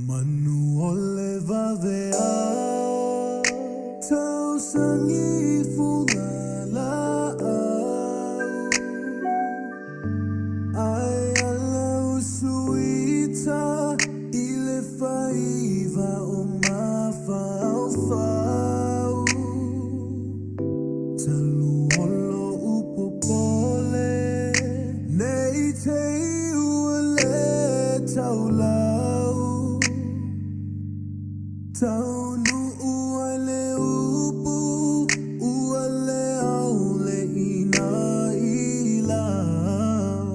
Manu o le vaveao, tausagi i fugalaau, Ae ala usuita i le faiva o Mafaufau. Talu o lo'u popole, ne i te i ua le taulau, Taunuu ai le upu ua le aole i nā ilau.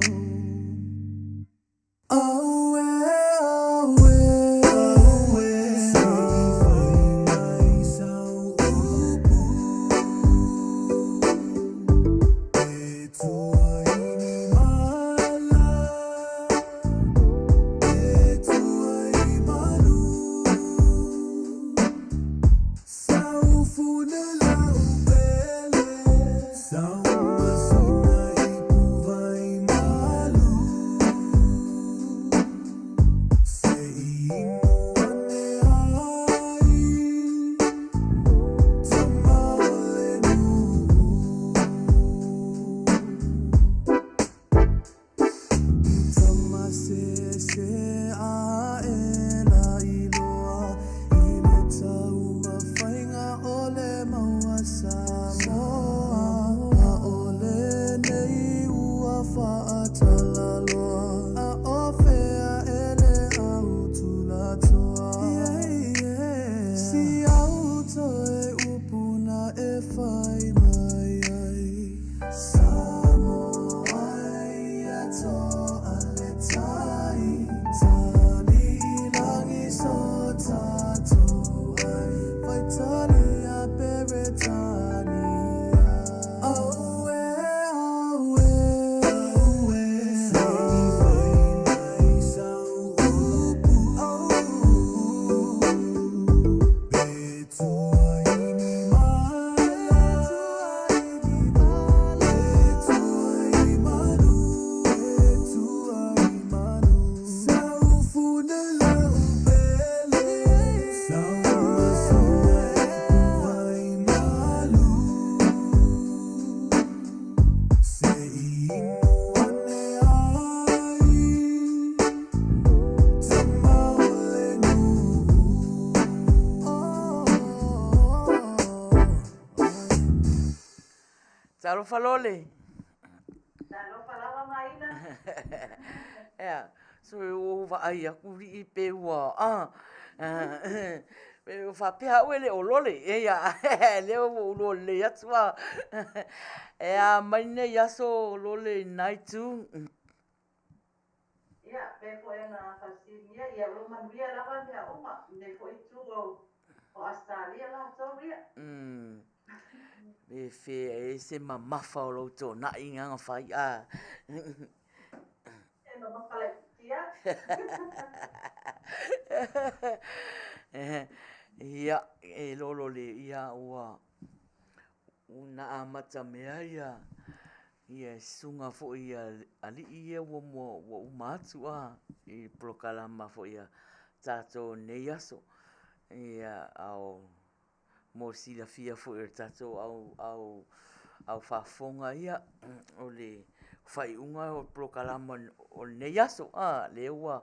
Auē, auē, auē, se i fai mai sau upu E tua i ni mala, e tua i manu Saufu lau pele, sau masina ipu vai malu Se i inu ane ai, tama o le nuu. Tama sese ae la iloa i le taumafaiga o le maua Samoa ʻAʻole nei ua faatalaloa a ʻo fea e le au tulatoa Si au toe upu na e fai mai ai Samoa ia toa le tai Tali i lagi so tatou ai Faitalia Peretania Auē, auē, auē Se i fai mai sau upu Pe tua i ni mala E tua i manu E tua i manu Saufuna lau pele Sau masina ipu vai malu Se i inu ane ai Tama o le nuu. Talofa lole. Talofa lava Maina. Ea, so e ua vaai aku liʻi pe ua, ah, pe ua faapea au e le o lole, ia, lea ua ou lole lelei atu a. E a mai nei aso lole i na itu. Ia, pei foi ona faafesiligia, ia o lo o manuia lava mea uma i lenei foi itu o Ausetalia latou ia. Umm. Pe fea e se mamafa o lou tonaʻi i gaga fai a. E mamafa laitiiti lava. Ia, e lolo le ia ua na amata mea ia Ia susuga foi a alii ia ua mua ua uma atu a i polokalama foi a tatou i lenei aso. Ia ao mo le silafia foi e le tatou au au au faafofoga ia o le faaiuga o le polokalama o lenei aso a lea ua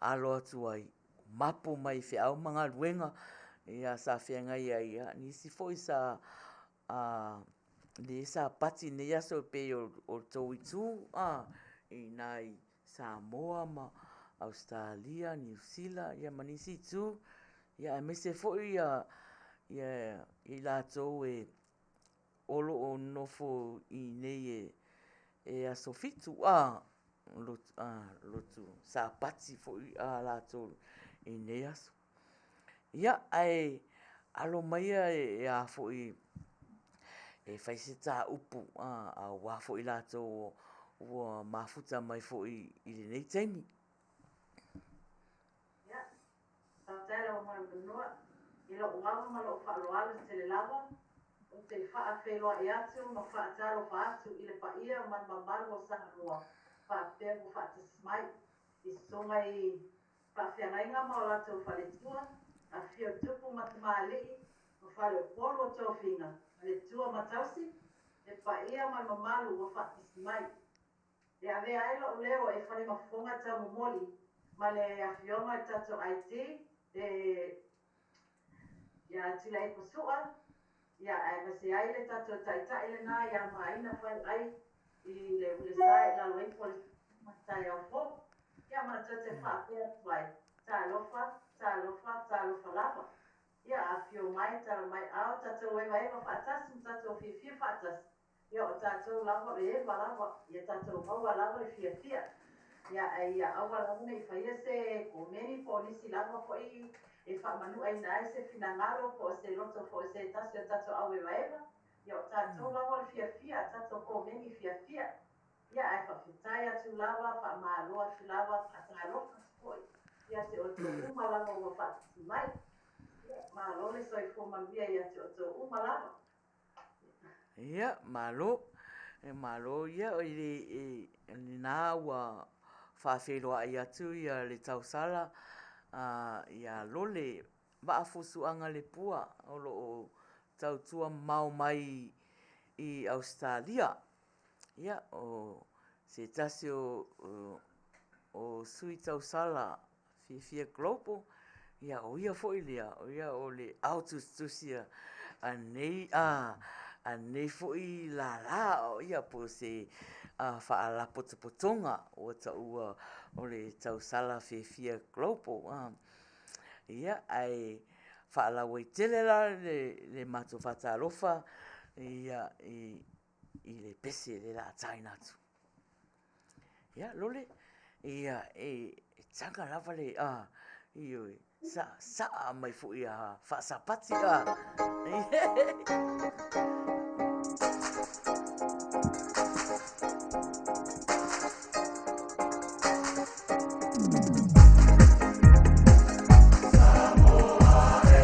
alo atu ai mapu mai feau ma galuega ia sa feagai ai ia nisi foi sa A lea sa pati i lenei aso e pei o le tou itu a, i ina i Samoa ma Ausetalia, Niu Sila ia ma nisi itu, ia aemaise foi ia i latou e o lo o nonofo i inei e aso Fitu a, lotu Sapati foi latou i lenei aso. Ia, ae alo maia e a foi e fai se ta upu aua foi latou ua mafuta mai foi i lenei taimi. Ia, faafetai lava mo le avanoa. I lou ava ma lou faaaloalo tele lava, ou te faafeiloai atu ma faatalofa atu i le paia ma le mamalu o Samoa faapea ua faatasi mai i susuga i. Faafeagaiga ma o latou faletua, afifio tupu ma tamalii ma faleupolu o tofiga, faletua ma tausi, le paia ma le mamalu ua faatasi mai. E avea ai lou leo e fai ma fofoga taumomoli ma le afioga i le tatou IT, le ia Tuilaepa Sua, ia aemaise ai le tatou taitai lena ia Maina Faiai i le ulesa i lalo ifo o le taeao fou. Ia ma tou te faapea atu ai, talofa, talofa, talofa lava. Ia afifio mai, tala mai ao, tatou evaeva faatasi ma tatou fiafia faatasi. Ia o tatou lava o le eva lava, ia tatou maua lava le fiafia. Ia ae ia aua lava ne i faia se komeni po o nisi lava foi e faamanuaina ai se finagalo po o se loto foi o se tasi o tatou auevaeva. Ia o tatou lava o le fiafia, tatou komeni fiafia. Ia ae faafetai atu lava, faamalo atu lava, faatalofa atu foi ia te outou uma lava ua faatasi mai. Ia, malo le soifua manuia ia te outou uma lava. Ia, malo. E malo ia i le lena ua faafeiloai atu ia le tausala ia Lole Vaafusuaga Lepua o lo o tautua mamao mai i Ausetalia. Ia, o se tasi o sui tausala Fiafia Global, ia o ia foi lea, o ia o le aotusitusi a lenei foi lala, ia po o se faalapotopotoga ua taua o le tausala Fiafia Global. Ia, ae faalauaitele la le matou faatalofa i le pese lea o le a taina atu. Ia, Lole, ia e taga lava le… ioe, sasaa mai foi lava faasapati. Samoa e Samoa e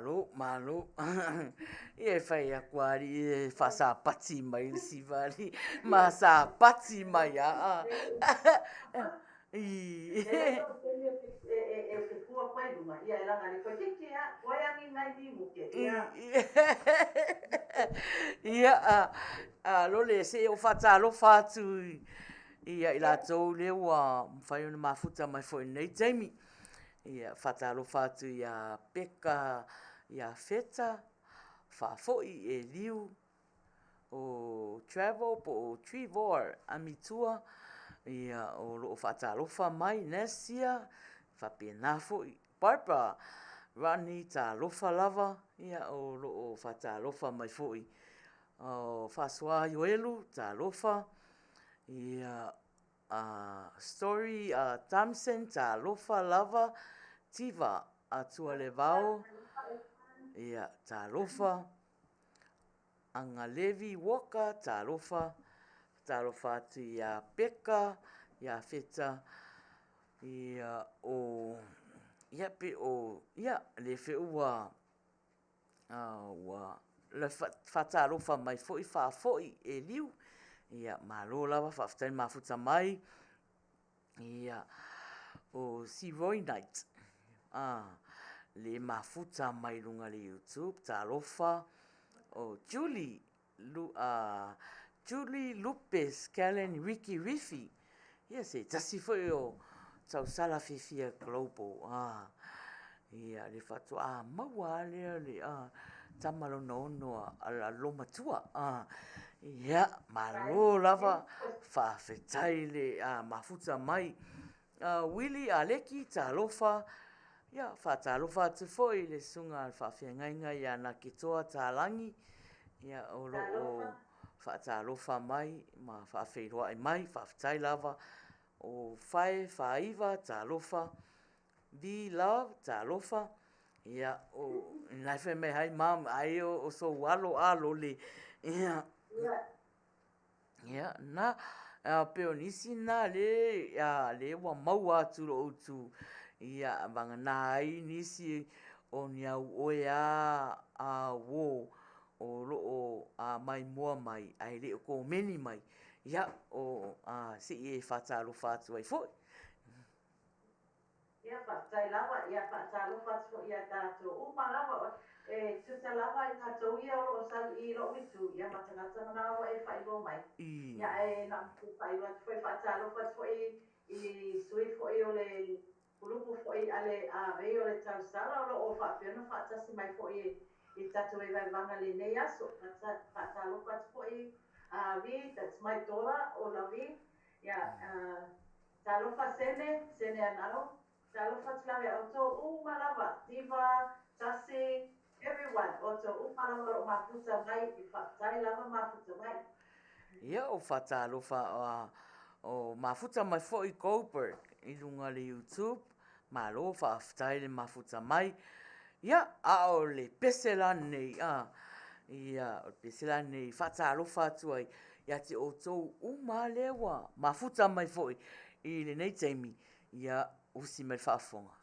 Malo, malo. Ia e fai atu a alii e faasapati mai le siva alii ma sapati mai a. E te fua pai luga, ia e laga le toeitiiti a, koe agi nai nimu ke, ia. Ia, a lole se i ou faatalofa atu ia i latou lea ua mafai ona mafuta mai foi i lenei taimi. Ia, faatalofa atu ia Peka Iafeta Faafoi Eliu o Travel po o Trevor Amitua, ia o lo o faatalofa mai Nesia, faapena foi Barbara Rodney, talofa lava, ia o lo o faatalofa mai foi. O Faasoa Ioelu, talofa, ia Story Thompson, talofa lava, Tiva Atualevao, ia talofa, Agalevi Walker, talofa, talofa atu ia Peka Iafeta, ia o ia pe o ia lea foi ua ua faatalofa mai foi Faafoi Eliu, ia malo lava faafetai le mafuta mai. Ia, o Seroy Knight, le mafuta mai luga o le YouTube, talofa. O Julie, Julie Lupe Skellen Ricky Rifi, ia se tasi foi o tausala fiafia global, ia le faatoa maua lava lea o le tama lona ono a le olomatua. Ia, malo lava, faafetai le mafuta mai. Uili Aleki, talofa, ia faatalofa atu foi i le susuga i le faafeagaiga ia Naketoa Talagi, ia o lo o faatalofa mai ma faafeiloai mai, faafetai lava. O Fae Faiva, talofa, V Love, talofa, ia o lena e fai mai, hi mom, ai o sou alo a Lole. Ia, ia na, pei o nisi na lea ua maua atu i lou itu, ia vagana ai nisi o ni au oe lava uo o lo o maimoa mai ae le o komeni mai, ia, se i e faatalofa atu ai foi. Ia, faafetai lava. Ia, faatalofa atu foi ia tatou uma lava. E tusa lava i latou ia o lo o sau i lou itu, ia ma tagata na ua e faailoa mai. Ia, ae na ona fia faailoa atu foi, faatalofa atu foi i sui foi o le kulupu foi a le Avei o le Tausala o lo o faapea ona faatasi mai foi i tatou evaevaga i lenei aso. Faatalofa atu foi Avi, that's my daughter, Olavi. Ia, talofa Sene, Sene Anau. Talofa atu lava ia outou uma lava, Tiva, Tasi, everyone, outou uma lava o lo o mafuta mai, faafetai lava mafuta mai. Ia, o faatalofa o mafuta mai foi Goldberg i luga o le YouTube. Malo faafetai le mafuta mai. Ia, a o le pese la lenei, a, ia, o le pese la lenei e faatalofa atu ai ia te outou uma lava lea ua mafuta mai foi i lenei taimi, ia usi mai le faafofoga.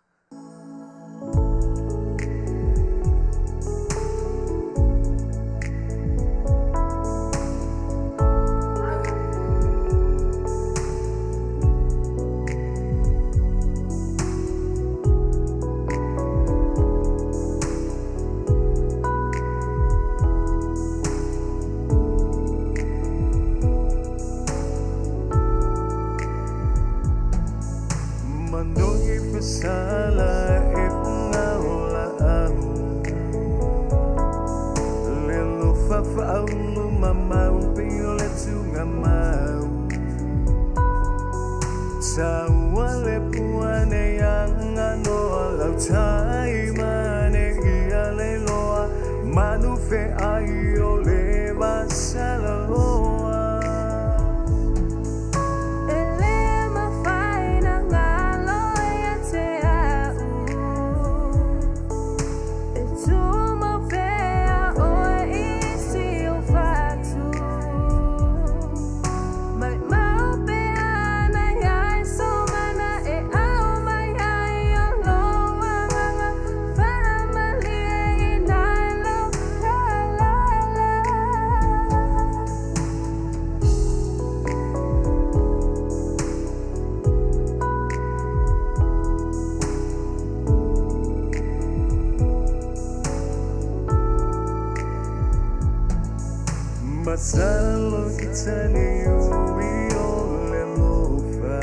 Masalo kitani ui o le lofa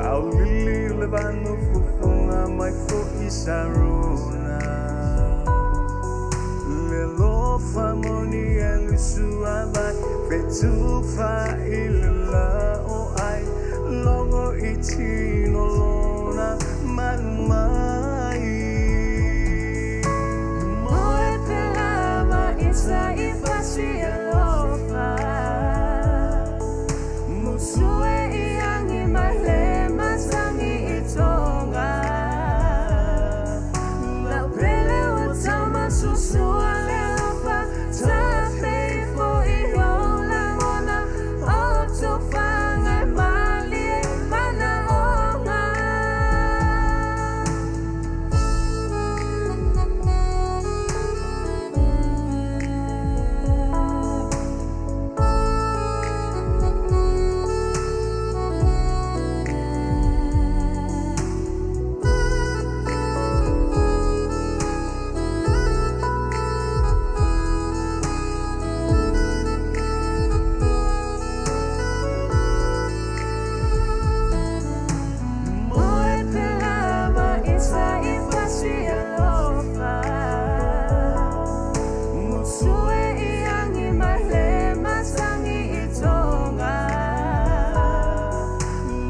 Au lili o le vanu fufunga mai fo'i Sarona Le lofa moni e lusu avai Fetufa i le la o ai Logo i tino lona malu mai Moe pelama i sa i fasi alofa Musue i angi mai le masangi i tonga Lau pele o tama susua le alofa Ta feifo i o lagona O tofanga e malie mana onga. Moe pelama i sa i fasi alofa Musue i angi mai le masangi i tonga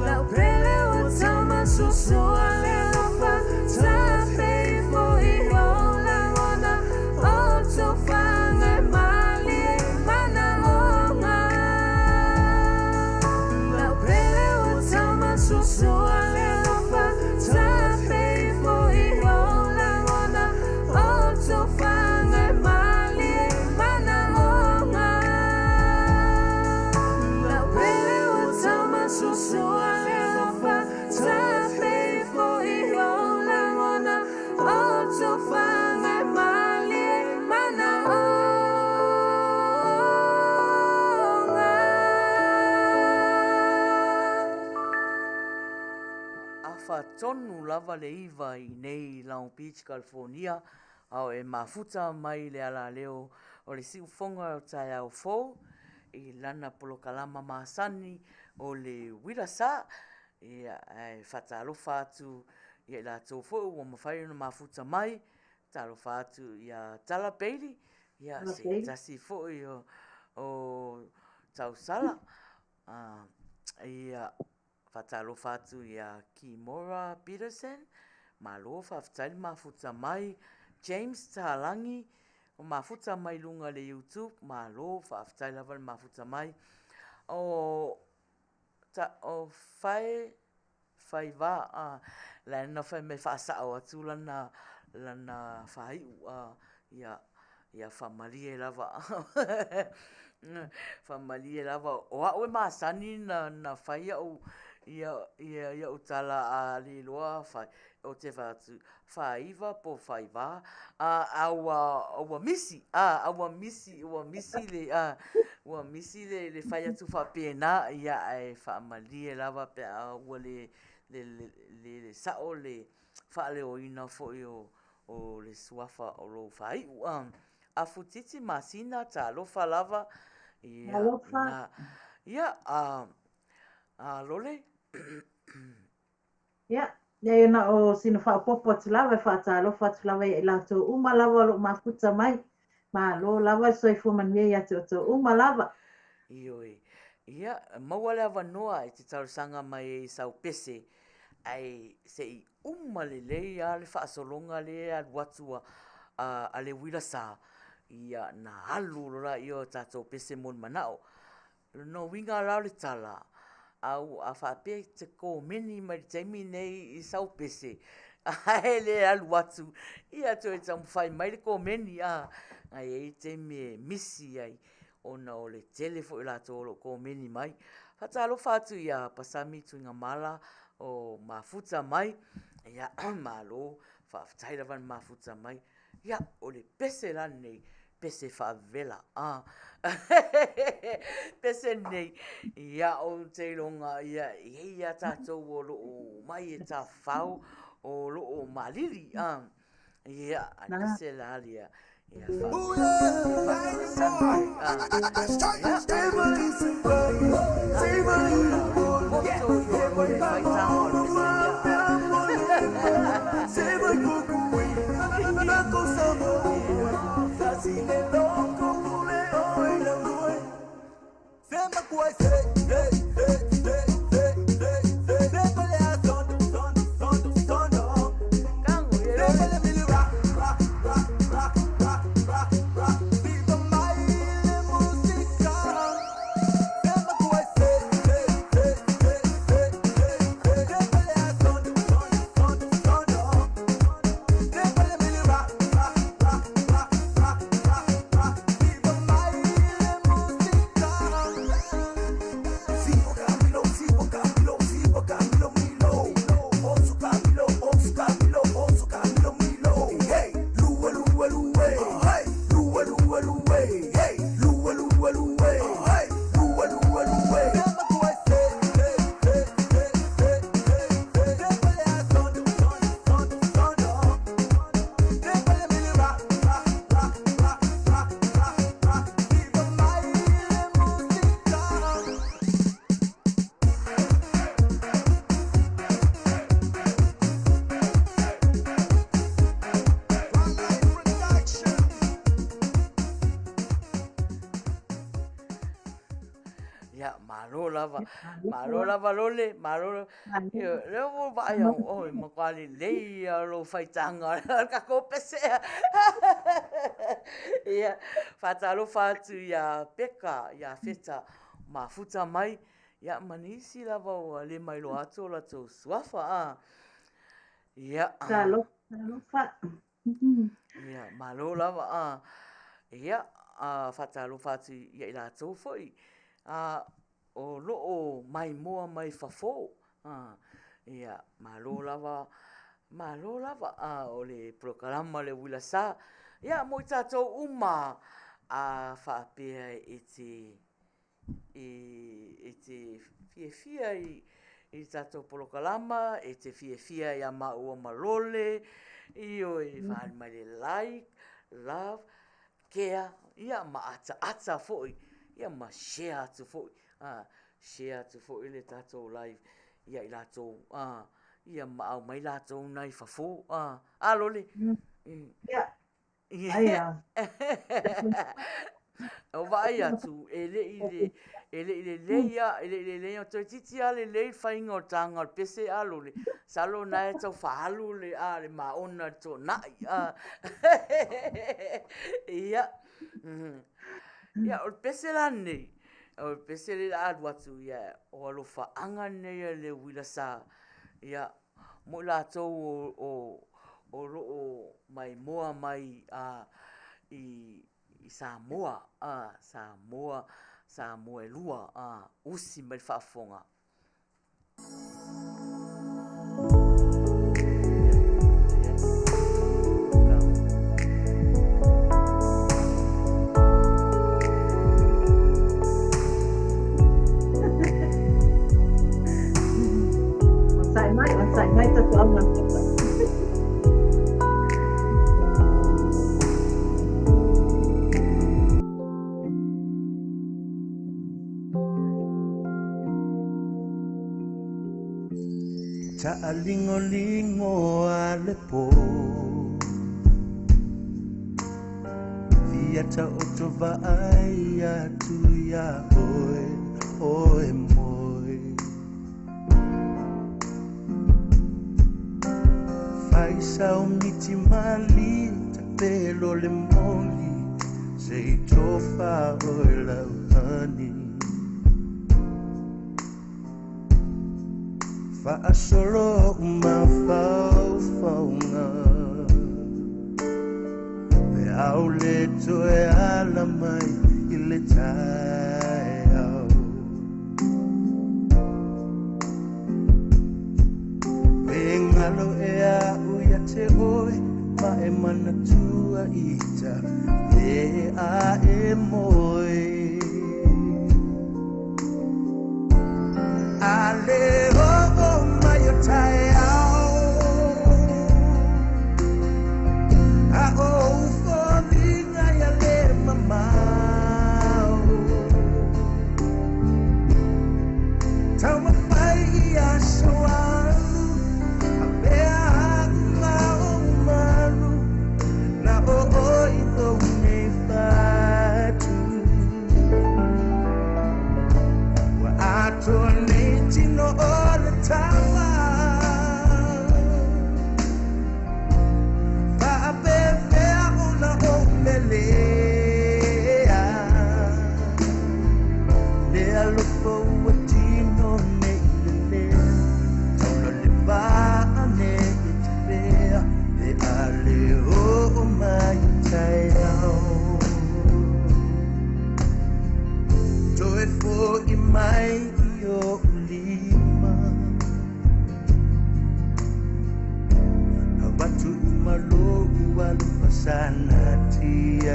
Lau pele o tama susua le alofa Ta feifo i o lagona O tofanga e malie mana onga Lau pele o tama susua le alofa Ta feifo i o lagona O tofanga e malie mana onga Lau pele o tama susua le alofa Ta feifo i o lagona O tofanga e malie mana onga. Afa tonu lava le iva i nei Long Beach, California, a o e mafuta mai le alaleo o le siufoga o taeao fou i lana polokalama masani o le uila sa. Ia, ae faatalofa atu ia i latou foi ua mafai ona mafuta mai, talofa atu ia Tala Bailey, ia se tasi foi o tausala, ia faatalofa atu ia Kimora Peterson, malo faafetai le mafuta mai, James Tahalangi, o mafuta mai luga le YouTube, malo faafetai lava le mafuta mai. O ta o Fae Faiva a la na fai mai faasao atu lana lana faaiu a ia ia faamalie lava faamalie lava o au e masani na na fai au ia ia ia tala a le iloa fai ou te fai atu faiva po faiva a a ua ua misi a a ua misi ua misi le a ua misi le le fai atu faapena ia ae faamalie lava pe a ua le le le le sao le faaleoina foi o o le suafa o lou faaiu a Afutiti masina talofa lava ia Talofa. Ia a a Lole. Ia, leai na o sina faaopoopo atu lava e faatalofa atu lava ia i latou uma lava o lo o mafuta mai. Malo lava le soifua manuia ia te outou uma lava. Ioe. Ia, maua le avanoa e te talosaga mai ai i sau pese, ae se i uma lelei lava le faasologa lea e alu atu a, a le uila sa, ia na alu loa lea o tatou pese mo le manao. O lona uiga la o le tala, a a faapea e te komeni mai le taimi nei i sau pese, ae le alu atu, ia toe taumafai mai le komeni, a, ae i ai le taimi e misi ai, ona o le tele foi o latou o lo o komeni mai. Faatalofa atu ia Pasami Tuigamala o mafuta mai, ia malo, faafetai lava le mafuta mai. Ia, o le pese la lenei, pese faavela. A pese nei, ia ou te iloga, ia, e i ai lava tatou o lo o omai e tafafao, o lo o malili. A ia, a pese la lea. Ia faa-Alesana ia. Poto ia o le faitaga o le pese ia. Kago ia lole. Ia, malo lava. Malo lava Lole, malo. Ia, lea ua vaai au, oi, matua lelei ia lou faitaga o le tatou pese. Ia, faatalofa atu ia Peka, ia Feta, mafuta mai, ia ma nisi lava ua le mailoa atu o latou suafa. A. Ia. Talofa, talofa. Ia, malo lava. A. Ia, a, faatalofa atu ia i latou foi. A, o lo o maimoa mai fafo. A, ia, malo lava, malo lava. A, o le polokalama le uila sa. Ia, mo i tatou uma, a faapea e te e te fiafia i le tatou polokalama, e te fiafia ia maua ma Lole, ioe, faaali mai le like, love, care, ia ma ataata foi, ia ma share atu foi, a, share atu foi le tatou live ia i latou, a, ia ma aumai latou nai fafo, a, a Lole? Ia, Ai a. O vaai atu, e le i le, e le i lelei a, e le i lelei a, toeitiiti a lelei le faiga o le taga o le pese a Lole, masalo o na e tau faaalu le, a, le maona i le tuanai, a. Ia, ia, o le pese la lenei, o le pese lea o le a alu atu, ia, o alofaaga nei a le uila sa, ia, mo i latou o lo o maimoa mai i Samoa, Samoa, Samoa e lua, usi mai le faafofoga. Onosai mai, onosai mai tatou augafono. Taalingolingo a le po Fia taoto vaai atu iā oe, oe moe Faisao miti mali tapelo le moli Se i tofa oe lau honey Faasolo mafaufauga Pe a o le toe ala mai i le taeao Pe galo ea au ia te oe ma e manatua ita Pe a e moe A le oo mai o taeao A o ou foliga Faatu uma lo'u alofa sa natiaina.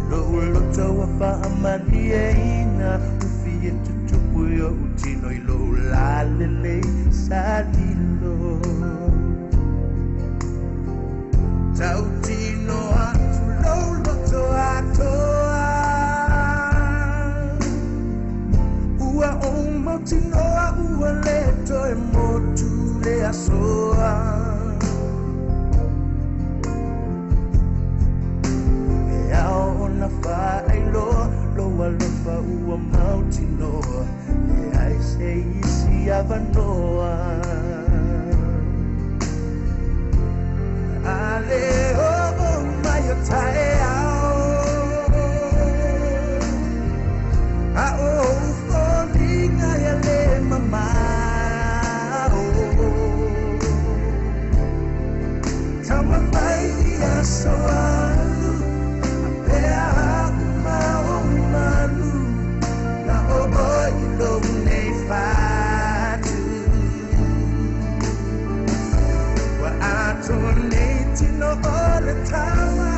Lo'u loto ua faamalieina, ufi e tutupu i o'u tino i lou lalelei sa lilo. Tautino atu lou loto atoa, ua ou mautinoa ua lē toe motu le asoa. E ao ona faailoa lou alofa ua mautinoa, leai se isi avanoa. A le oo mai o taeao, a o ou foliga ia lē mamao. Tauma mai i aso alu, a pea aku ma ou malu, na o oe i lou nei fatu. Ua atoa nei tino o le tama,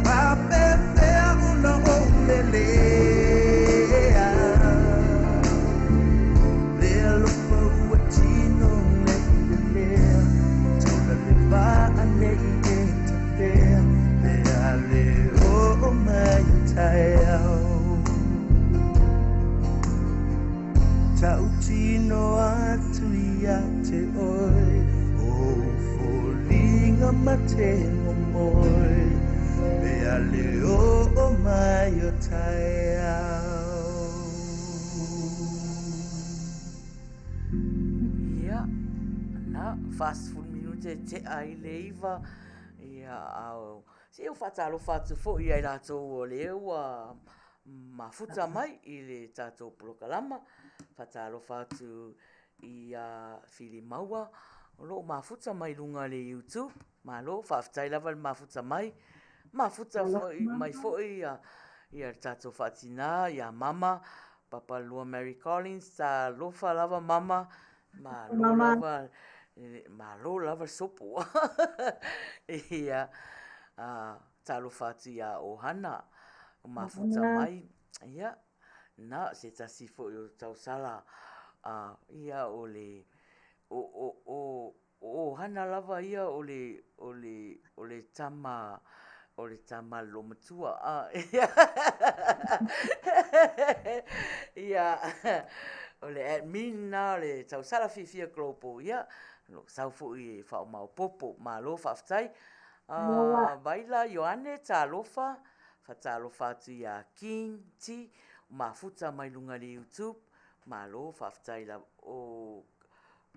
faapefea ona ou melea. Le alofa ua tino nei lelea, taula le vaa nei e tafea, pe a le oo mai o taeao. Tautino atu ia te oe, o foliga ma te momoe, pe a le oo mai o taeao. Ia, na, 40 minute e tea i le 9, ia, a se ua faatalofa atu foi ia i latou o lea ua mafuta mai i le tatou polokalama. Faatalofa atu ia Filimaua o lo o mafuta mai luga o le YouTube. Malo, faafetai lava le mafuta mai. Mafuta foi mai foi ia le tatou faatina ia Mama Papalua Mary Collins, talofa lava Mama, malo lava, malo lava le sopo. Ia, talofa atu ia Ohana o mafuta mai. Ia, na se tasi foi o tausala, ia o le o Ohana lava ia o le o le o le tama o le tama loomatua. Ia, o le admin na o le tausala fiafia global. Ia, o lo o sau foi e faamaopoopo. Malo faafetai. Vaila Ioane, talofa, faatalofa atu ia King T, mafuta mai luga i le YouTube. Malo faafetai lava. O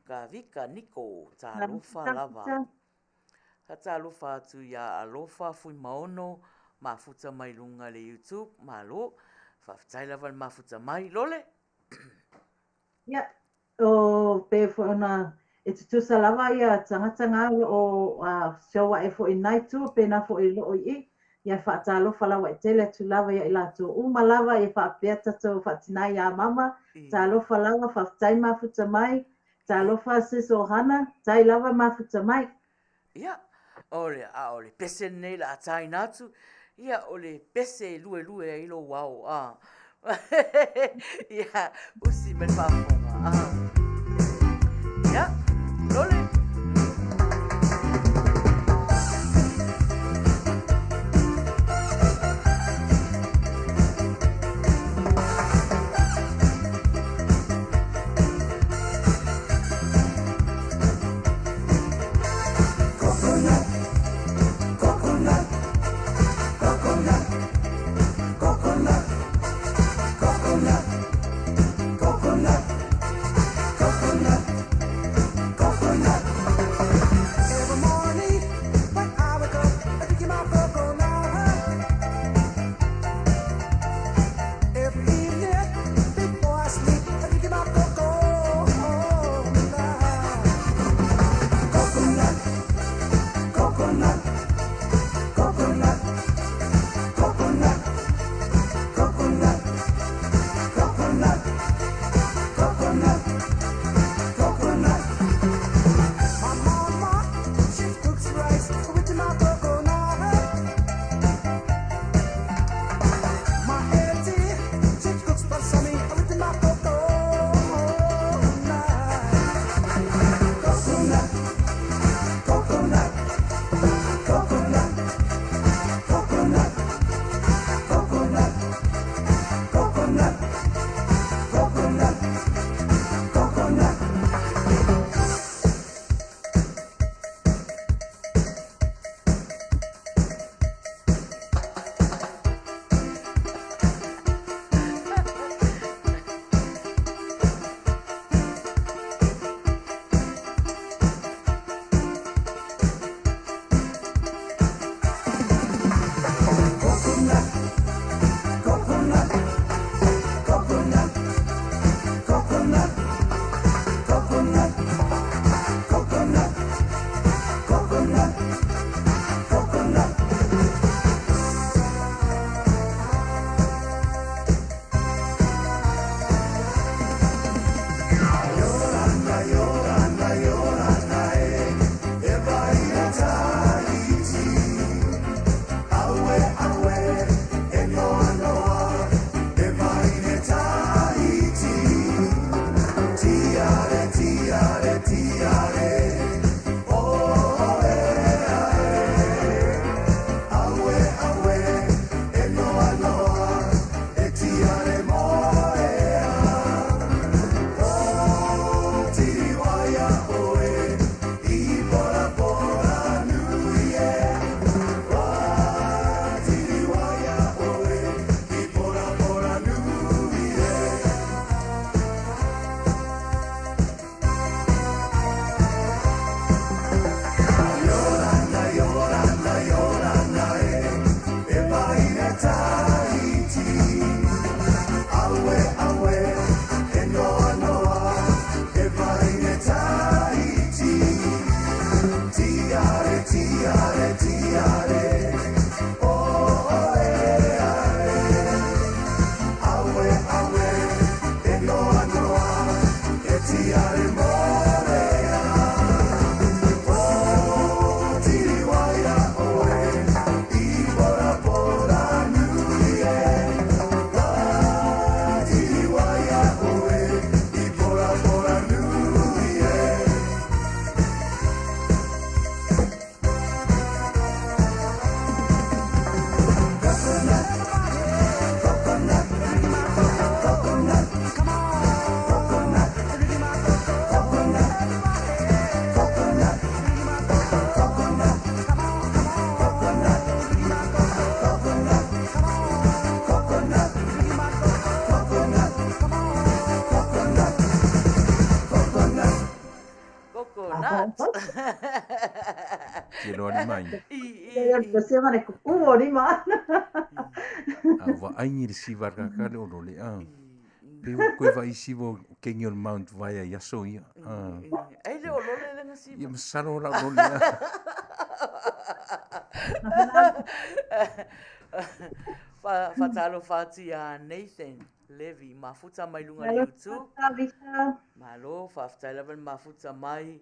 Kavika Niko, talofa lava. Faatalofa atu ia Alofa Fuimaono, mafuta mai luga i le YouTube. Malo, faafetai lava le mafuta mai. Lole? Ia, o pe foi ona e tutusa lava ia tagata nga o lo o feoai foi i na itu pe na foi i loo i i. Ia faatalofa lava e tele atu lava ia i latou uma lava ia faapea tatou faatina ia Mama. Talofa lava, faafetai mafuta mai. Talofa sis Ohana, tai lava mafuta mai. Ia, o le, a o le pese lenei o le a taina atu, ia, o le pese e luelue ai lou ao, a. Ia, usi mai le faafofoga, a. Ia, Lole. Coconut, coconut, coconut, coconut, coconut, coconut, coconut, What? Te loa lima ina. I, i, E i. se ma le kuku o lima ana. A ua vaai le siva a le kaka le o lole a. Pe ua koe vaai siva o kengi o le Mount Vaea i aso ia. A. Ai le o lole le nga siva. Ia masalo o lau lole a. Fa, fatalofa atu ia Nathan Levy, mafuta mai luga i le YouTube. Malo, faafetai lava le mafuta mai.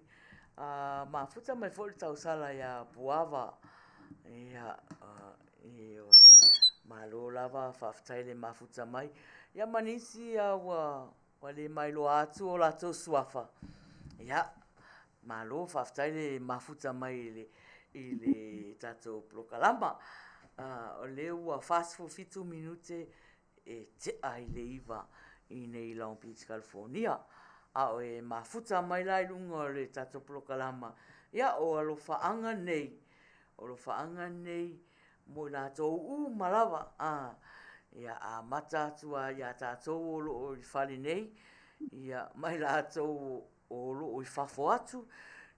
Mafuta mai foi le tausala ia Puava. Ia, ioe. Malo lava, faafetai le mafuta mai. Ia ma nisi ua ua le mailoa atu o latou suafa. Ia, malo, faafetai le mafuta mai i le, i le tatou polokalama. O lea ua 47 minute e tea i le 9 i nei Long Beach, California. A o e mafuta mai la i luga o le tatou polokalama, ia o alofaaga nei, o alofaaga nei mo i latou uma lava, a, ia amata atu lava ia tatou o lo o i le fale nei, ia ma i latou o lo o i fafo atu,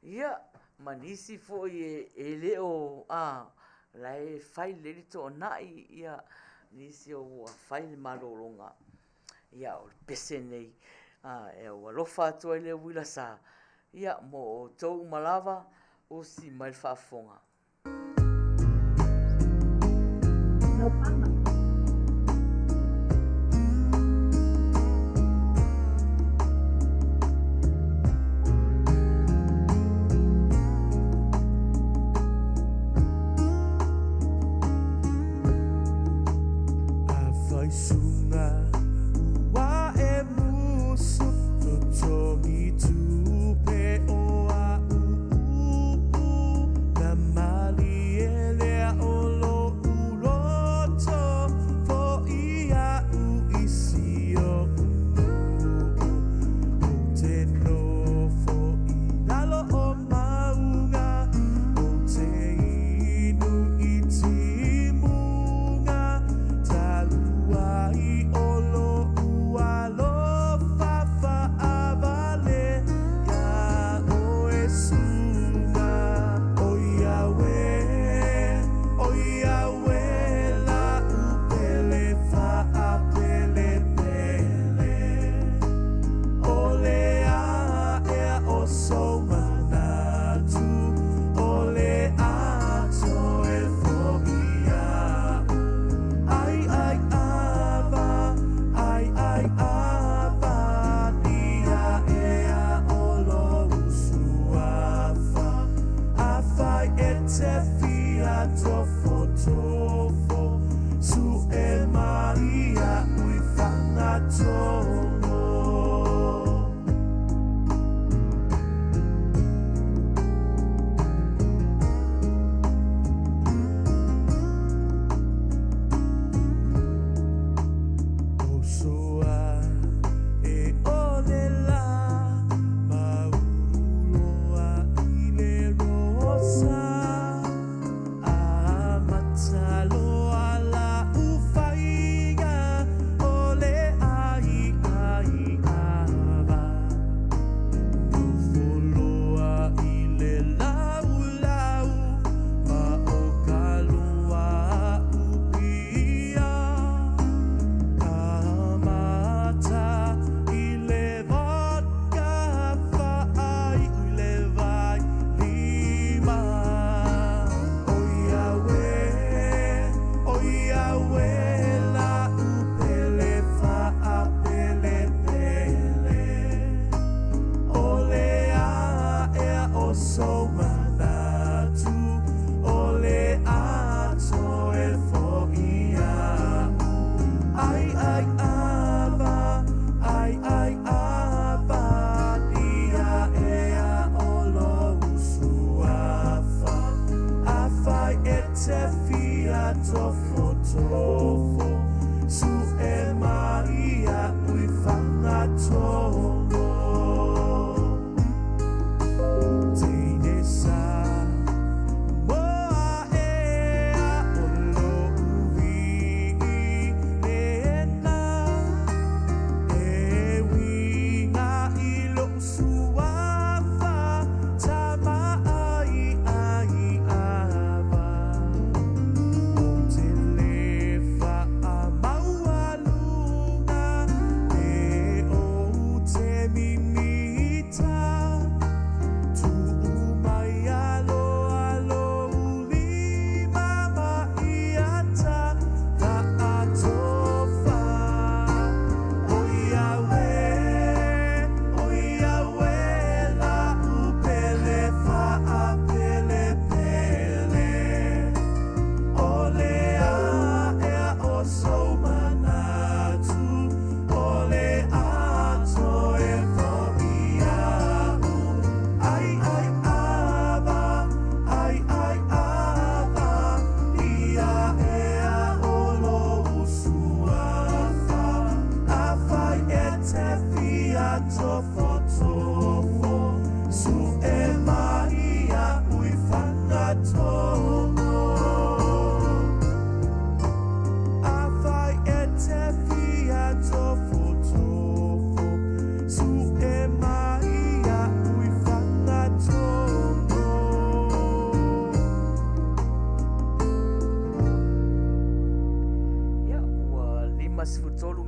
ia, ma nisi foi e le o, a, la e fai lelei le toonai, ia, nisi o ua fai le malologa, ia, o le pese nei, a, e alofa atu ai le uila sa, ia, mo outou uma lava, usi mai le faafofoga.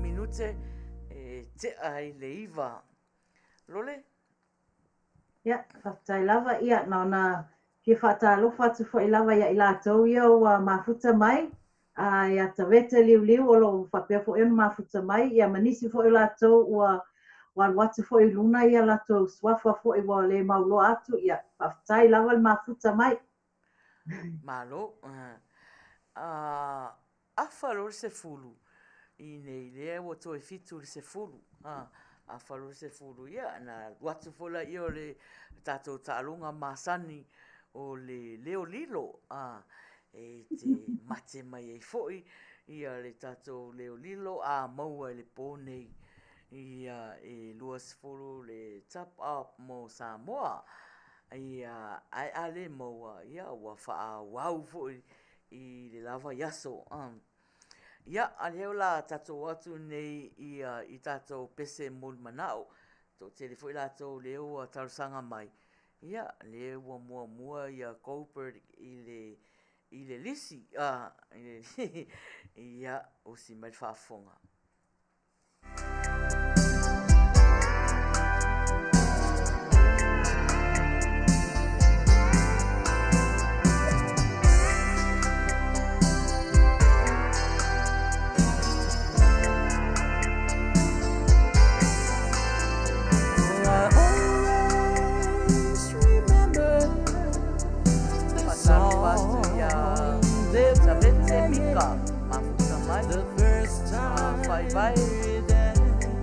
minute e tea ai le 9. Lole? Ia, faafetai lava. Ia, na ona fia faatalofa atu foi lava ia i latou ia ua mafuta mai, a ia Tavete Liuliu o loo faapea foi ona mafuta mai, ia ma nisi foi o latou ua alu atu foi i luna ia latou suafa foi ua le mauloa atu. Ia, faafetai lava le mafuta mai. Malo. Afa loa le 10 i nei lea ua toe 7 le 10. Afa loa le 10, ia na alu atu foi laia o le tatou taaloga masani o le leo lilo, e te mate mai ai foi ia le tatou leo lilo a maua i le pō nei. Ia e 20 le top up mo Samoa. Ia ae a le maua, ia ua faaauau foi i le lava i aso. Ia, a lea o la tatou atu nei ia i tatou pese mo le manao. Toatele foi latou lea ua talosaga mai. Ia, lea ua muamua ia Goldberg i le lisi. Ia, usi mai le faafofoga. Faatalofa atu ia Tavete Mika, mafuta mai. Faivai,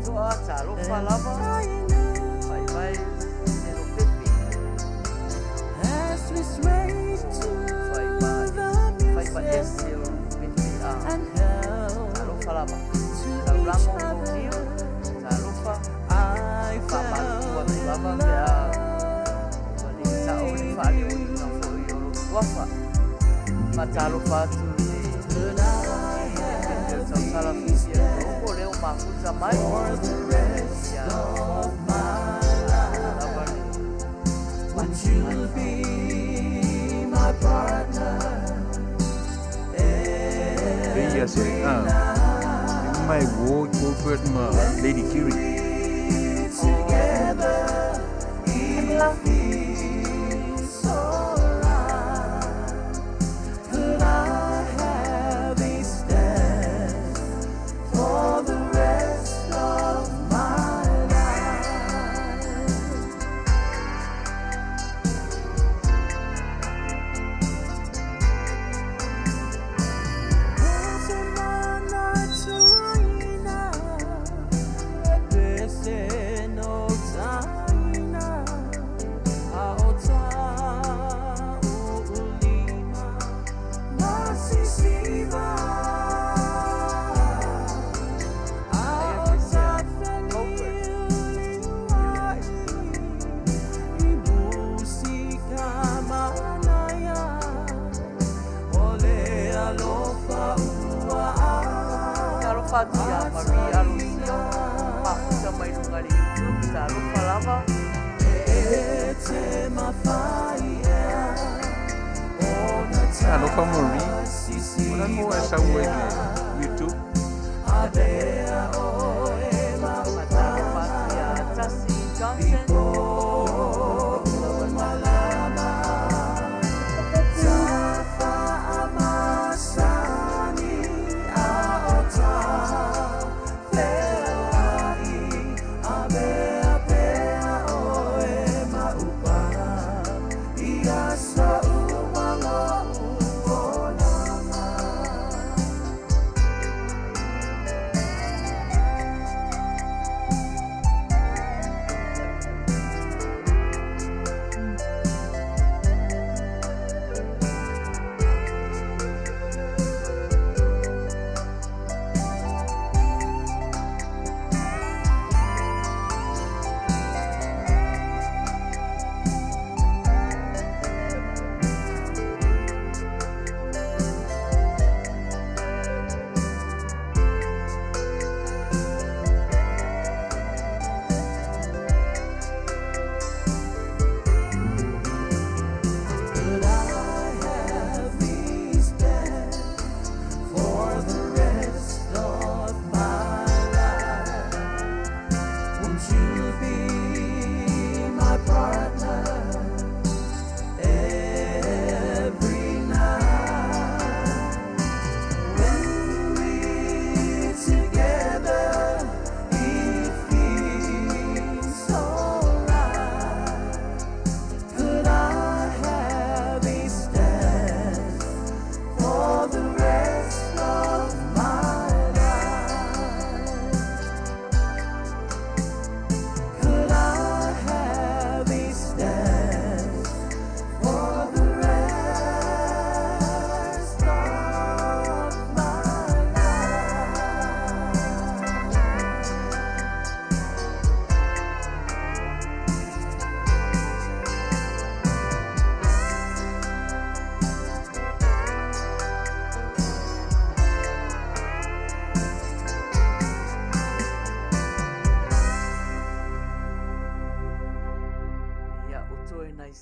toa talofa lava. Faivai, Nelo Pepe. Faiva ese o Pepe a. Talofa lava. Taulago Moniu, talofa. Faamalutu atu lava pe a ua le sao le faaleoina foi o lou suafa. Faatalofa atu le Pepe o Tautala Fisia Loko leo mafuta mai. Ia lava le Pei ia se, mai wo Goldberg ma Lady Kiri. Talofa atu ia Marie Alosio, mafuta mai luga le YouTube, talofa lava. Alofa Marie. Ora mo e sau e le YouTube. Faatalofa atu ia Tasi Johnson.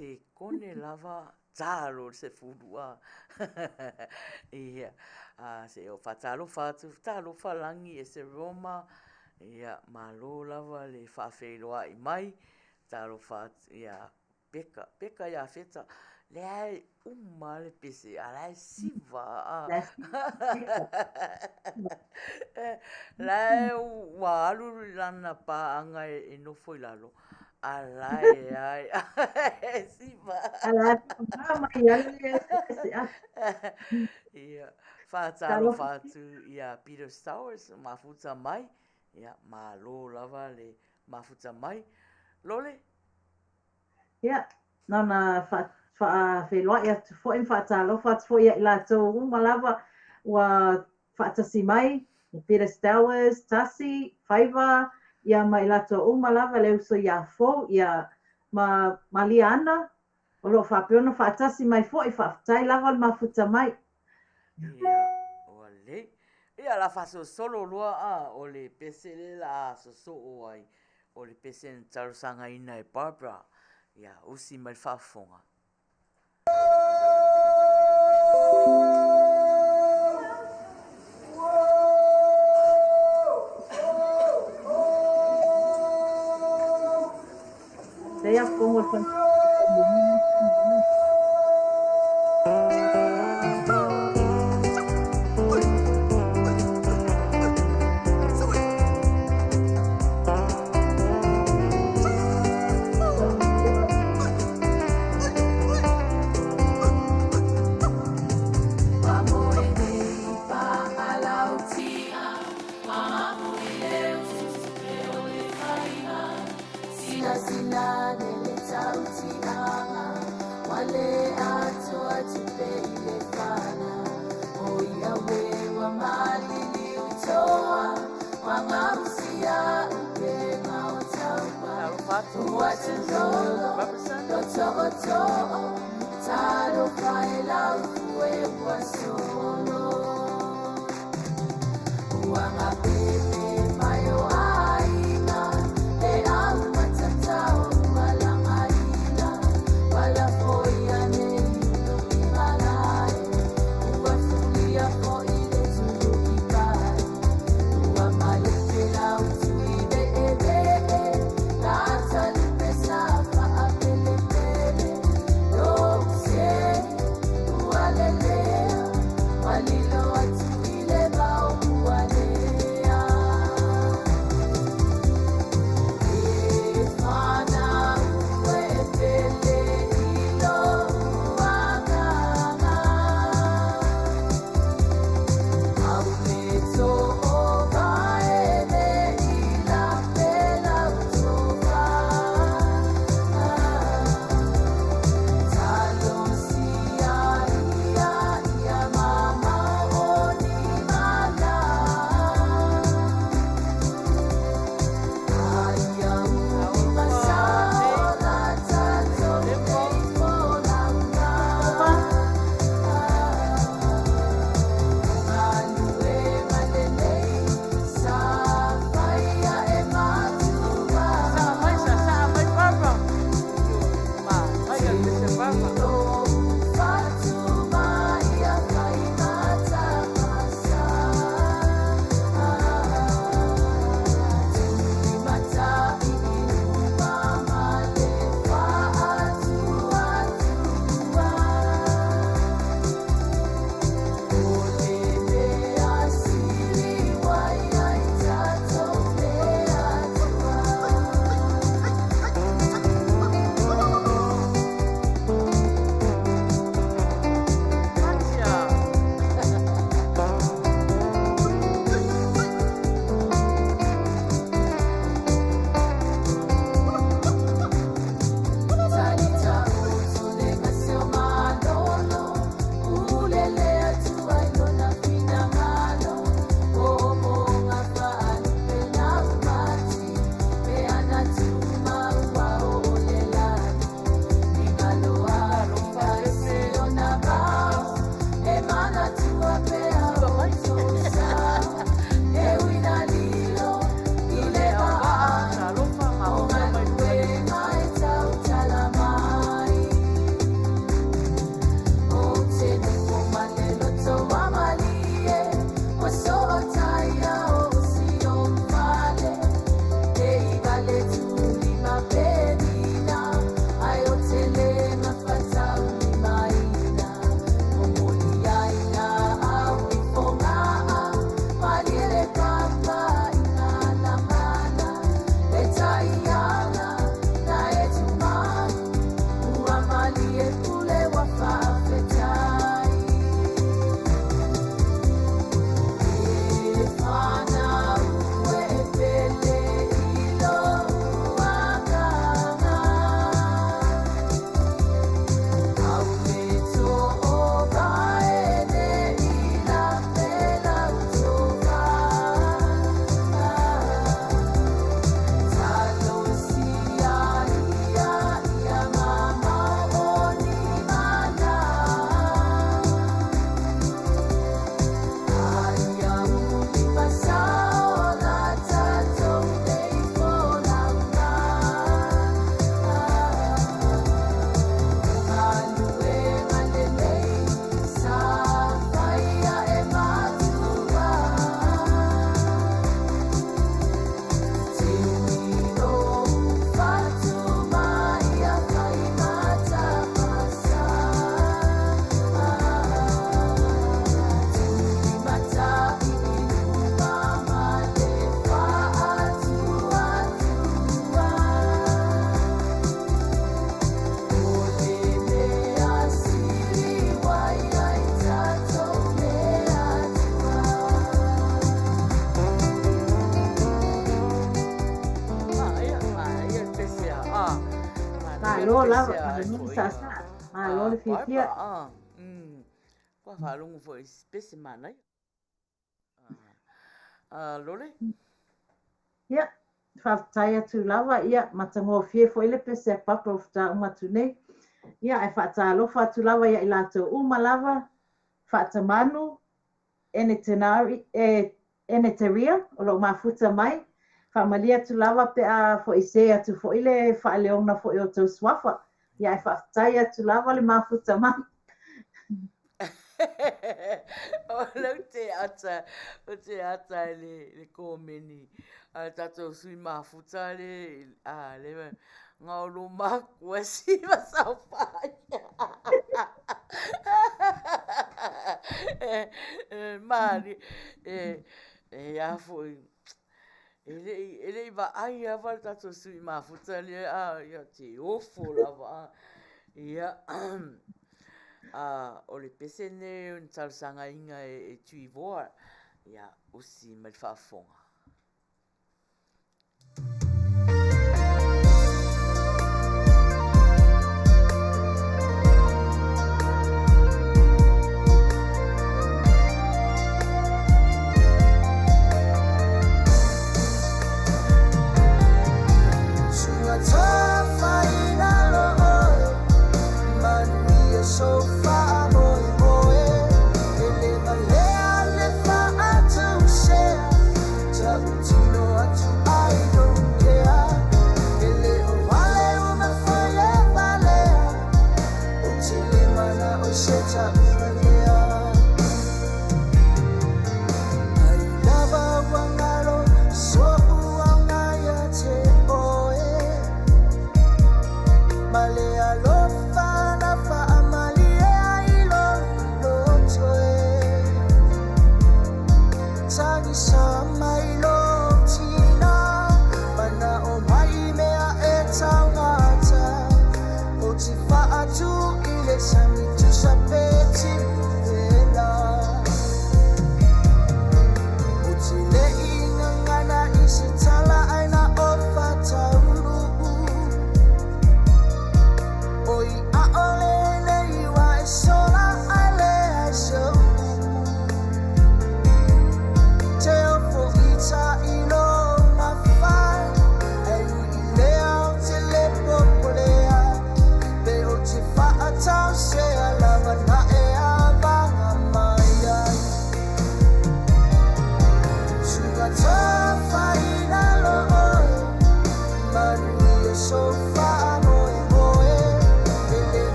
Sekone lava talo le sefulu a. Ia, a se o faatalofa atu, talofa lagi e se Roma, ia malo lava le faafeiloai mai, talofa atu ia Peka, peka ia Feta, leai uma lava le pese a la e siva a. La e ua alu lana paaga e nofo i lalo, a la e ai e siva. A la e whakamā mai ai le pese a. Ia, faatalofa atu ia Peter Stowers, mafuta mai, ia malo lava le mafuta mai. Lole? Ia, na ona faafeiloai atu foi ma faatalofa atu foi ia i latou uma lava ua faatasi mai, o Peter Stowers, Tasi, Faiva, ia ma i latou uma lava, le uso ia Fou, ia ma Malia Ana, o lo o faapea ona faatasi mai foi, faafetai lava le mafuta mai. Ia, ua lelei. Ia, la faasolosolo loa a, o le pese lea la a sosoo ai, o le pese na talosagaina e Barbara, ia usi mai le faafofoga. Lea como el Fiafia Malo le lava, pese a malo ai le foi saasaa, malo a le fiafia. Barbara a. Ua faalogo foi i se pese manaia. A Lole? Ia, faafetai atu lava, ia, matagofie foi le pese a Papa ua faatoa uma atu nei. Ia, ae faatalofa atu lava ia i latou uma lava, Faatamanu, Enetenari, e, Eneteria, o lo o mafuta mai, faamalie atu lava pe a foisē atu foi le faaleoga foi o tou suafa. Ia, ae faafetai atu lava le mafuta mai. O lea ou te ata, ou te ata i le, le komeni a le tatou sui mafuta le, a le gaolo makua si masaofai. Mali, e, e a foi, e le i, e le i vaai lava le tatou sui mafuta lea, a, ia te ofo lava, a. Ia, a, o le pese lenei na talosagaina e Tuivoa, ia, usi mai le faafofoga.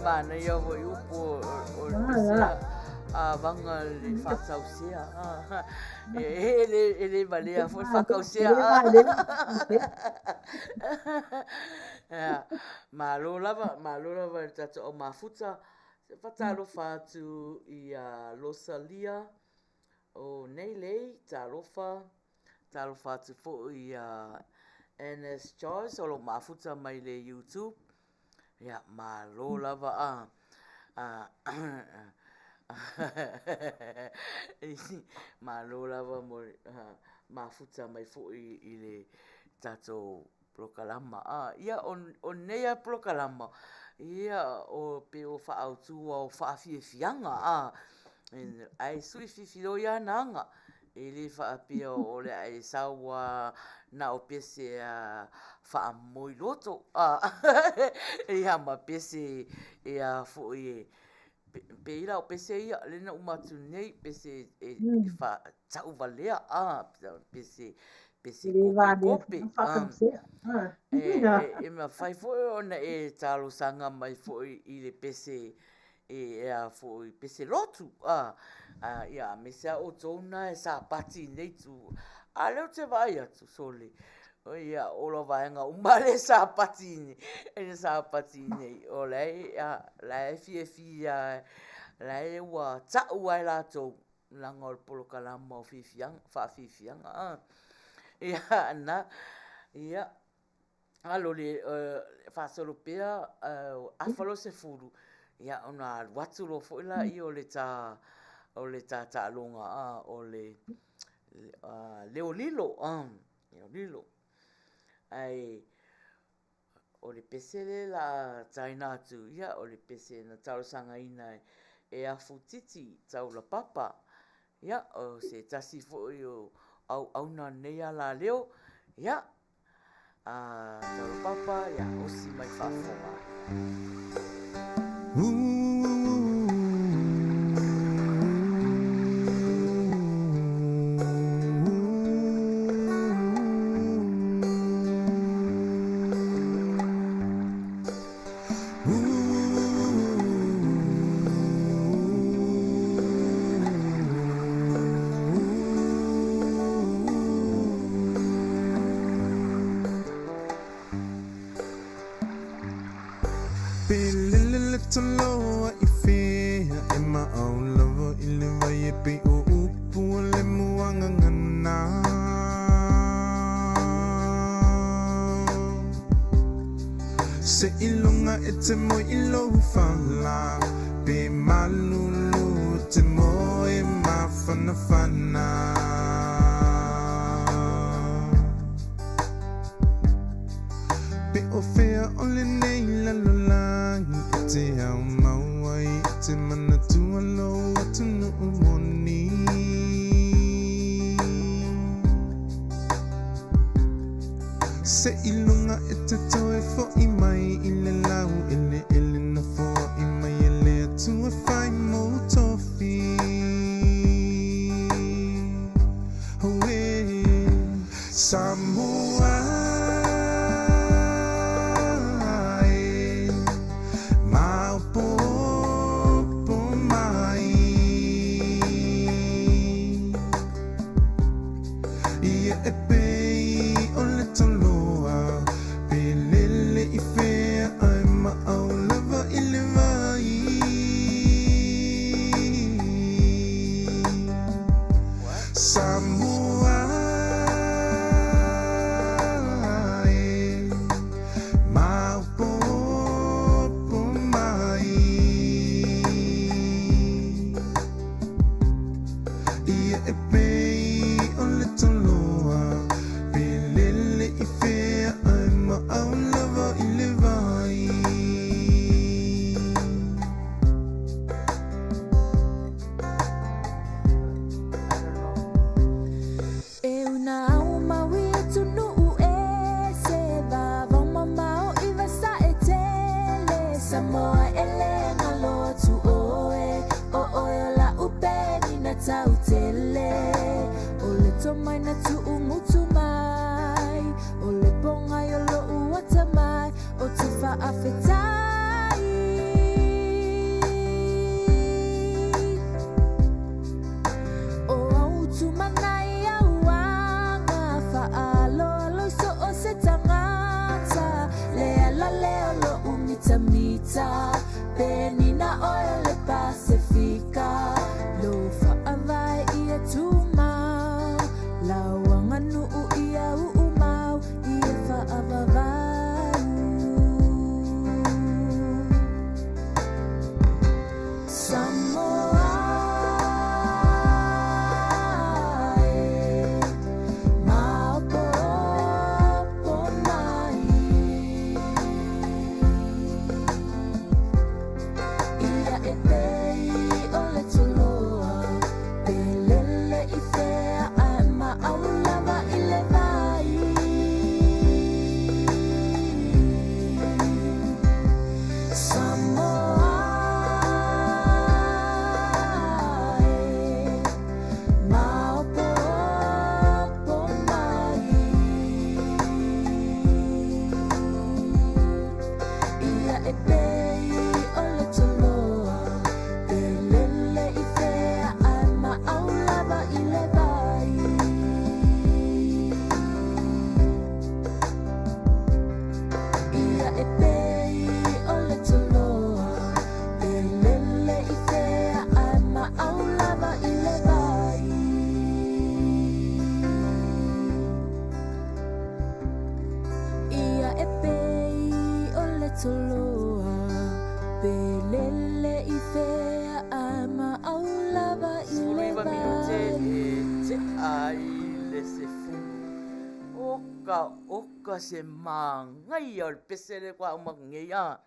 Manaia foi upu o le pese a vaga le faatausea. E le valea foi le faatausea. Malo lava, malo lava i le tatou au mafuta. Se faatalofa atu ia Losalia o Neilei, talofa, talofa atu foi ia NS Joyce o lo o mafuta mai le YouTube. Ia, malo lava a. Malo lava mo mafuta mai foi i le tatou polokalama. Ia, o nei lava polokalama, ia, o pei o faaautu lava o faafiafiaga, ae sui fifiloi lava na aga. E le faapea o le a e sau lava na o pese a faamoi loto, ia ma pese e a foi e pei la o pese ia lea na uma atu nei, pese e faatauvalea, pese pese kopekope. E mafai foi ona e talosaga mai foi i le pese e a foi pese lotu, ia aemaise lava outou na e sapati i lenei itu. A o lea ou te vaai atu, sole, ia o la vaega uma lea e sapati e sapati nei, o la e fiafia, la e ua tau lava e latou, leaga o le polokalama o fiafiaga, faafiafiaga. Ia na, ia, alo le faasolo pea, afa loa le 10, ia ona alu atu loa foi lea o le ta o le ta taaloga o le leo lilo, leo lilo. Ae o le pese lea o le a taina atu, ia o le pese na talosagaina e Afutiti Taulapapa. Ia, o se tasi foi o auauna o lenei alaleo, ia, Taulapapa, ia, osi mai faafofoga. Se ilunga e te moi i lou fala, pe malulu te moe mafanafana. Pe o fea o lenei lalolagi, e te au maua i te manatua lou atunuu moni. Se ilunga e te toe fo'i mai i le lau ele ele na fo'i mai e le atua fai mo tofi. Oe, Samoa e, maopopo mai. Ia e pei o le toloa, pe lele i fea ai ma au lava i le vai. Samoa e, maopopo mai. Ia e pei o le toloa, pe lele i fea ai ma au lava i le vai. 19 minute e tea ai le 10. Oka oka se māngaia o le pese lea kua uma atu nei a.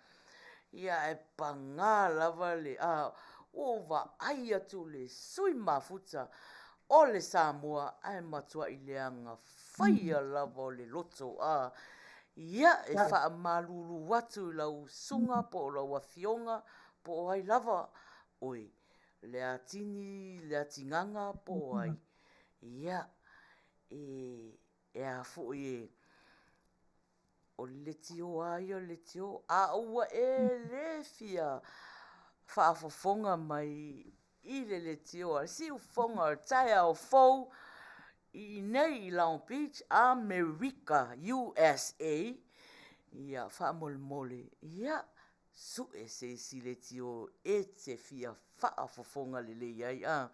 Ia e pagā lava le a ua ou vaai atu le sui mafuta o le Samoa ae matuai leaga faia lava o le loto a. Ia e faamalulu atu i lau usuga po o lau afioga po o ai lava oe, Leatini, Leatigaga po o ai, ia, e, e a foi e, o le leitio lava ia o le leitio, a ua e le fia faafofoga mai i le leitio a le siufofoga o le taeao fou i inei i Long Beach, Amerika, USA, ia, faamolemole, ia, Sue se isi leitio e te fia faafofoga lelei ai a,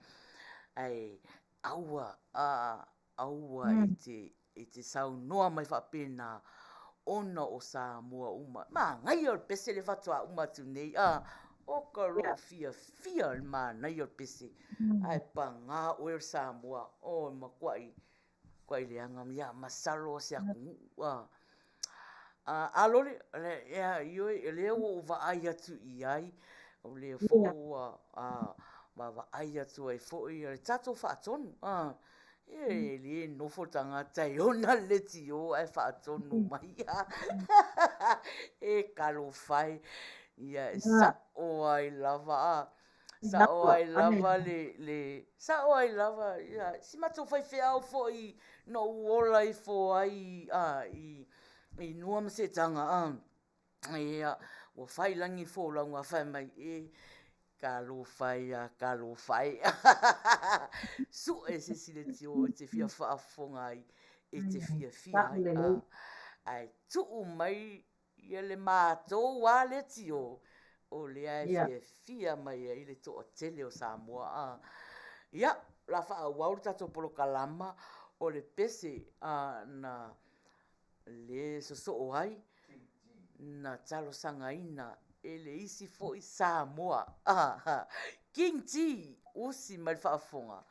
ae aua a, aua e te, e te saunoa mai faapena ona o Samoa uma. Manaia o le pese lea faatoa uma atu nei a, oka lou fiafia i le manaia o le pese, ae paga oe o le Samoa, oh e matuai Kuai leaga ia masalo o se atunuu a. A lole, ioe, o lea ua ou vaai atu i ai, o lea foi ua vaavaai atu ai foi le tatou faatonu. E le nofo le tagata e ona le leitio ae faatonu mai. E talofa e, ia e sao ai lava a. Sao ai lava le, le, sao ai lava, ia, si matou faifeau foi na ou ola ifo ai a, i, i Nua ma Setaga, a, ia, ua fai lagi folauga fai mai, e, talofa e ia talofa e. Sue se isi leitio e te fia faafofoga ai, e te fiafia ai, a, ae tuu mai Ia le matou a leitio o lea e fiafia mai ai le toatele o Samoa a. Ia, o le a faaauau le tatou polokalama o le pese a na le sosoo ai na talosagaina e le isi foi Samoa. King G, usi mai le faafofoga.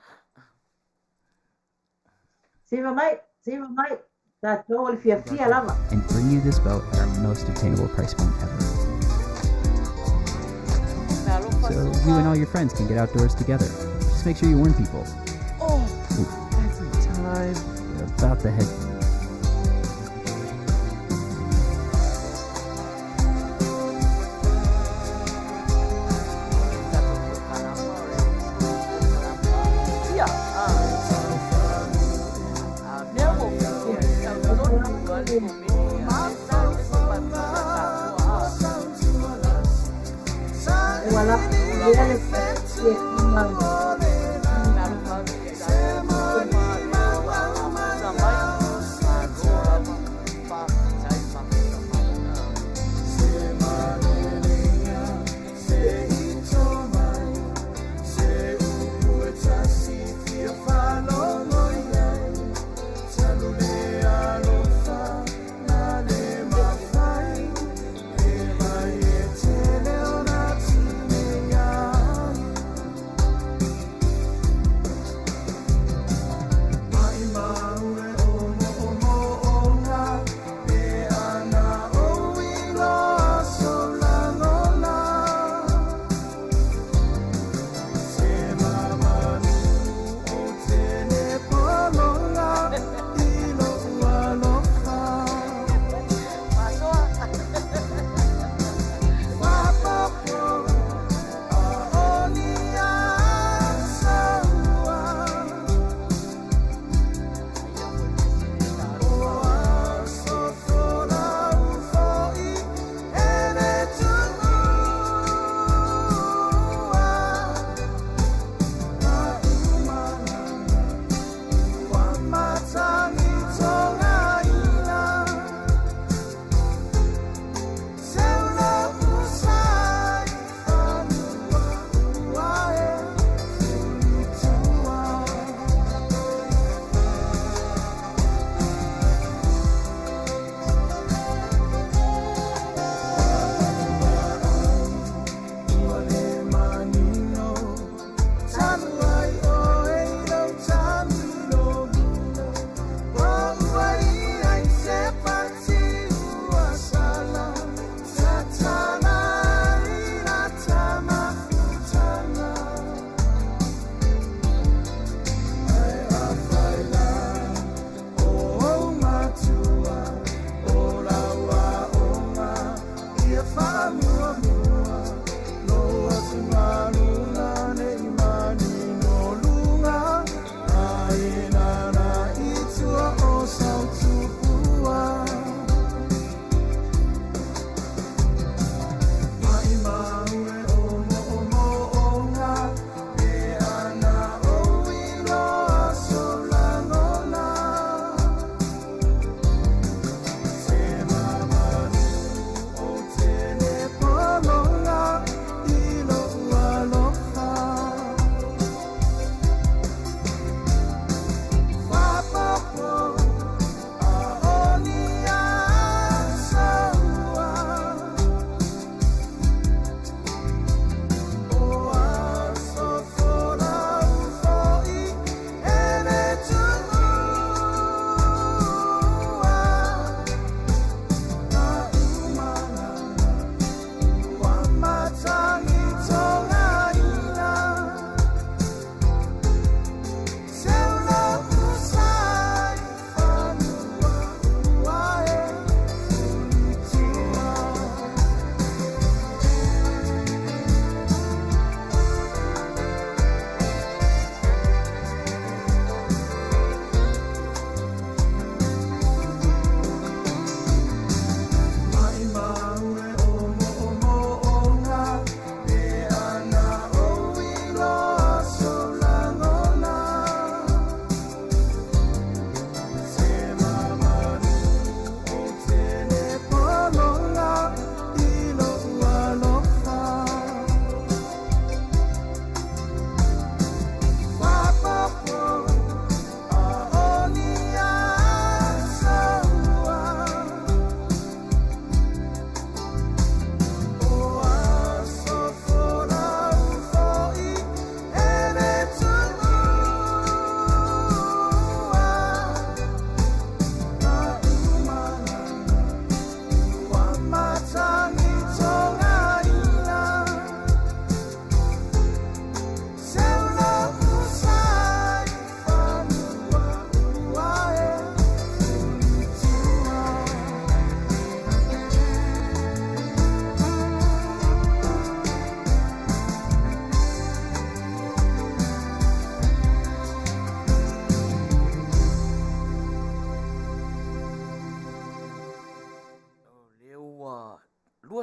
Siva mai, siva mai, tatou o le fiafia lava. And bring you this boat at our most obtainable price point ever. So you and all your friends can get outdoors together. Just make sure you warn people. Oh, every time. They're about to head.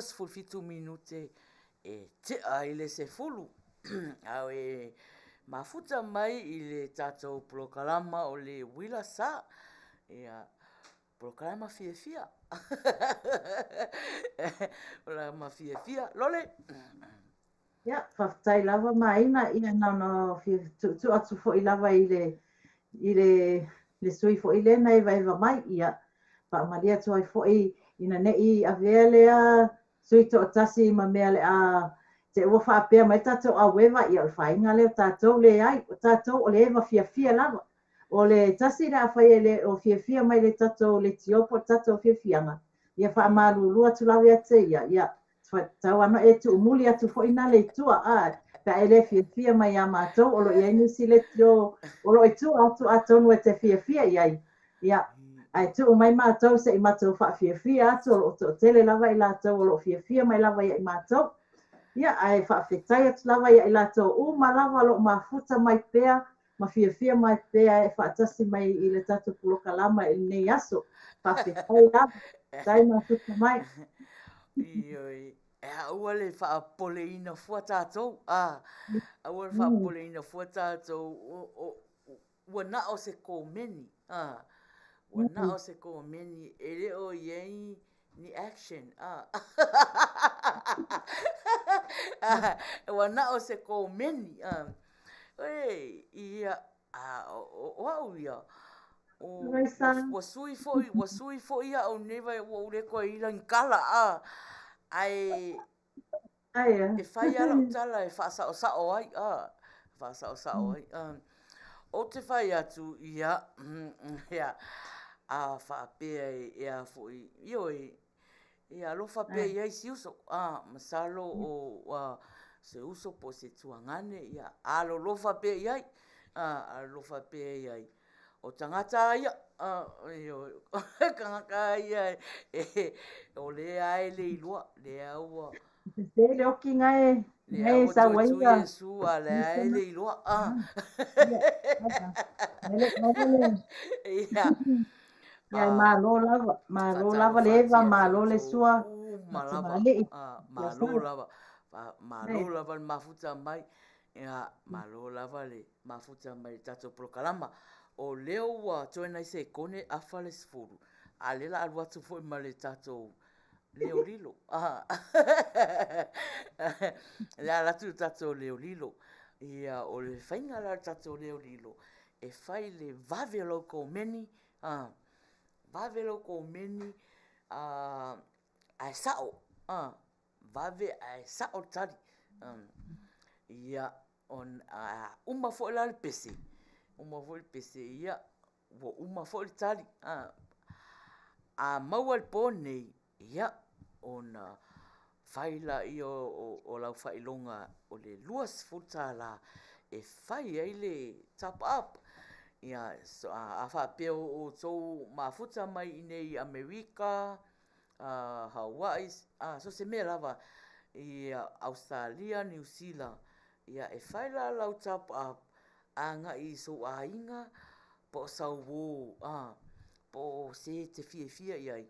27 minute e tea i le 10. A e mafuta mai i le tatou polokalama o le Uila Sa. Ia, polokalama fiafia. Polokalama fiafia. Lole! Ia, faafetai lava Maina, ia na ona fia tuutuu atu foi lava i le i le le sui foi lea na evaeva mai, ia faamalie atu ai foi ina ne i avea lea sui toatasi ma mea le a te ua faapea mai tatou aueva, ia o le faiga lea o tatou leai, o tatou o le eva fiafia lava. O le tasi lea afai e le o fiafia mai le tatou leitio po o le tatou fiafiaga, ia faamalulu atu lava ia te ia, ia tau ana e tuumuli atu foi na le i tua, a pe a e le fiafia mai iā matou, o lo o i ai nisi leitio o lo o i tua atu atonu e te fiafia i ai, ia, ae tuu mai matou se i matou faafiafia atu, o lo o toatele lava i latou o lo o fiafia mai lava ia i matou. Ia, ae faafetai atu lava ia i latou uma lava o lo o mafuta mai pea ma fiafia mai pea e faatasi mai i le tatou polokalama i lenei aso. Faafetai lava, faafetai mafuta mai. Ioe, e aua le faapopoleina fua tatou, a, aua le faapopoleina fua tatou, ua na o se komeni, a, ua na o se komeni, e le o i ai ni action, a. Ua na o se komeni, a. E, ia, a, o au ia, o, ua sui foi, ua sui foi au nei vai ua ou le toe ila ni tala, a, ae, e fai lava lau tala e faasaosao ai, a, faasaosao ai, a. Ou te fai atu, ia, ia, a faapea e a foi, ioe, Ia alofa pea i ai si uso, a, masalo o a, se uso po o se tuagane, ia alolofa pea i ai, a, alolofa pea i ai. O tagata a ia, a, ioe, o tagata a ia e, o lea a e le iloa, lea ua... Sese le okiga e, Lea ua sau ai toe ia. Iesu, a lea e le iloa, a. Ia. Ia, e malo lava, malo lava le Eva, malo le Sua, uma lava, malo lava, malo lava le mafuta mai, ia, malo lava le mafuta mai i le tatou polokalama. O lea ua toe nai sekone afa le 10, a o lea o le a alu atu foi ma le tatou leo lilo. O le a alu atu le tatou leo lilo. Ia, o le faiga la o le tatou leo lilo, e fai le vave o lau komeni, a, vave lau komeni a, ae sa'o, a, vave ae sa'o le tali. Ia, a uma foi la le pese, uma foi le pese, ia, ua uma foi le tali. A, a maua i le po nei, ia, ona fai lea o lau faailoga o le $20 e fai ai le top up. Ia, a faapea o outou mafuta mai i inei i Amerika, Hawaii, so o se mea lava i Ausetalia, Niu Sila, ia e fai la lau top up agai i sou aiga po o sau uō, a, po o se e te fiafia i ai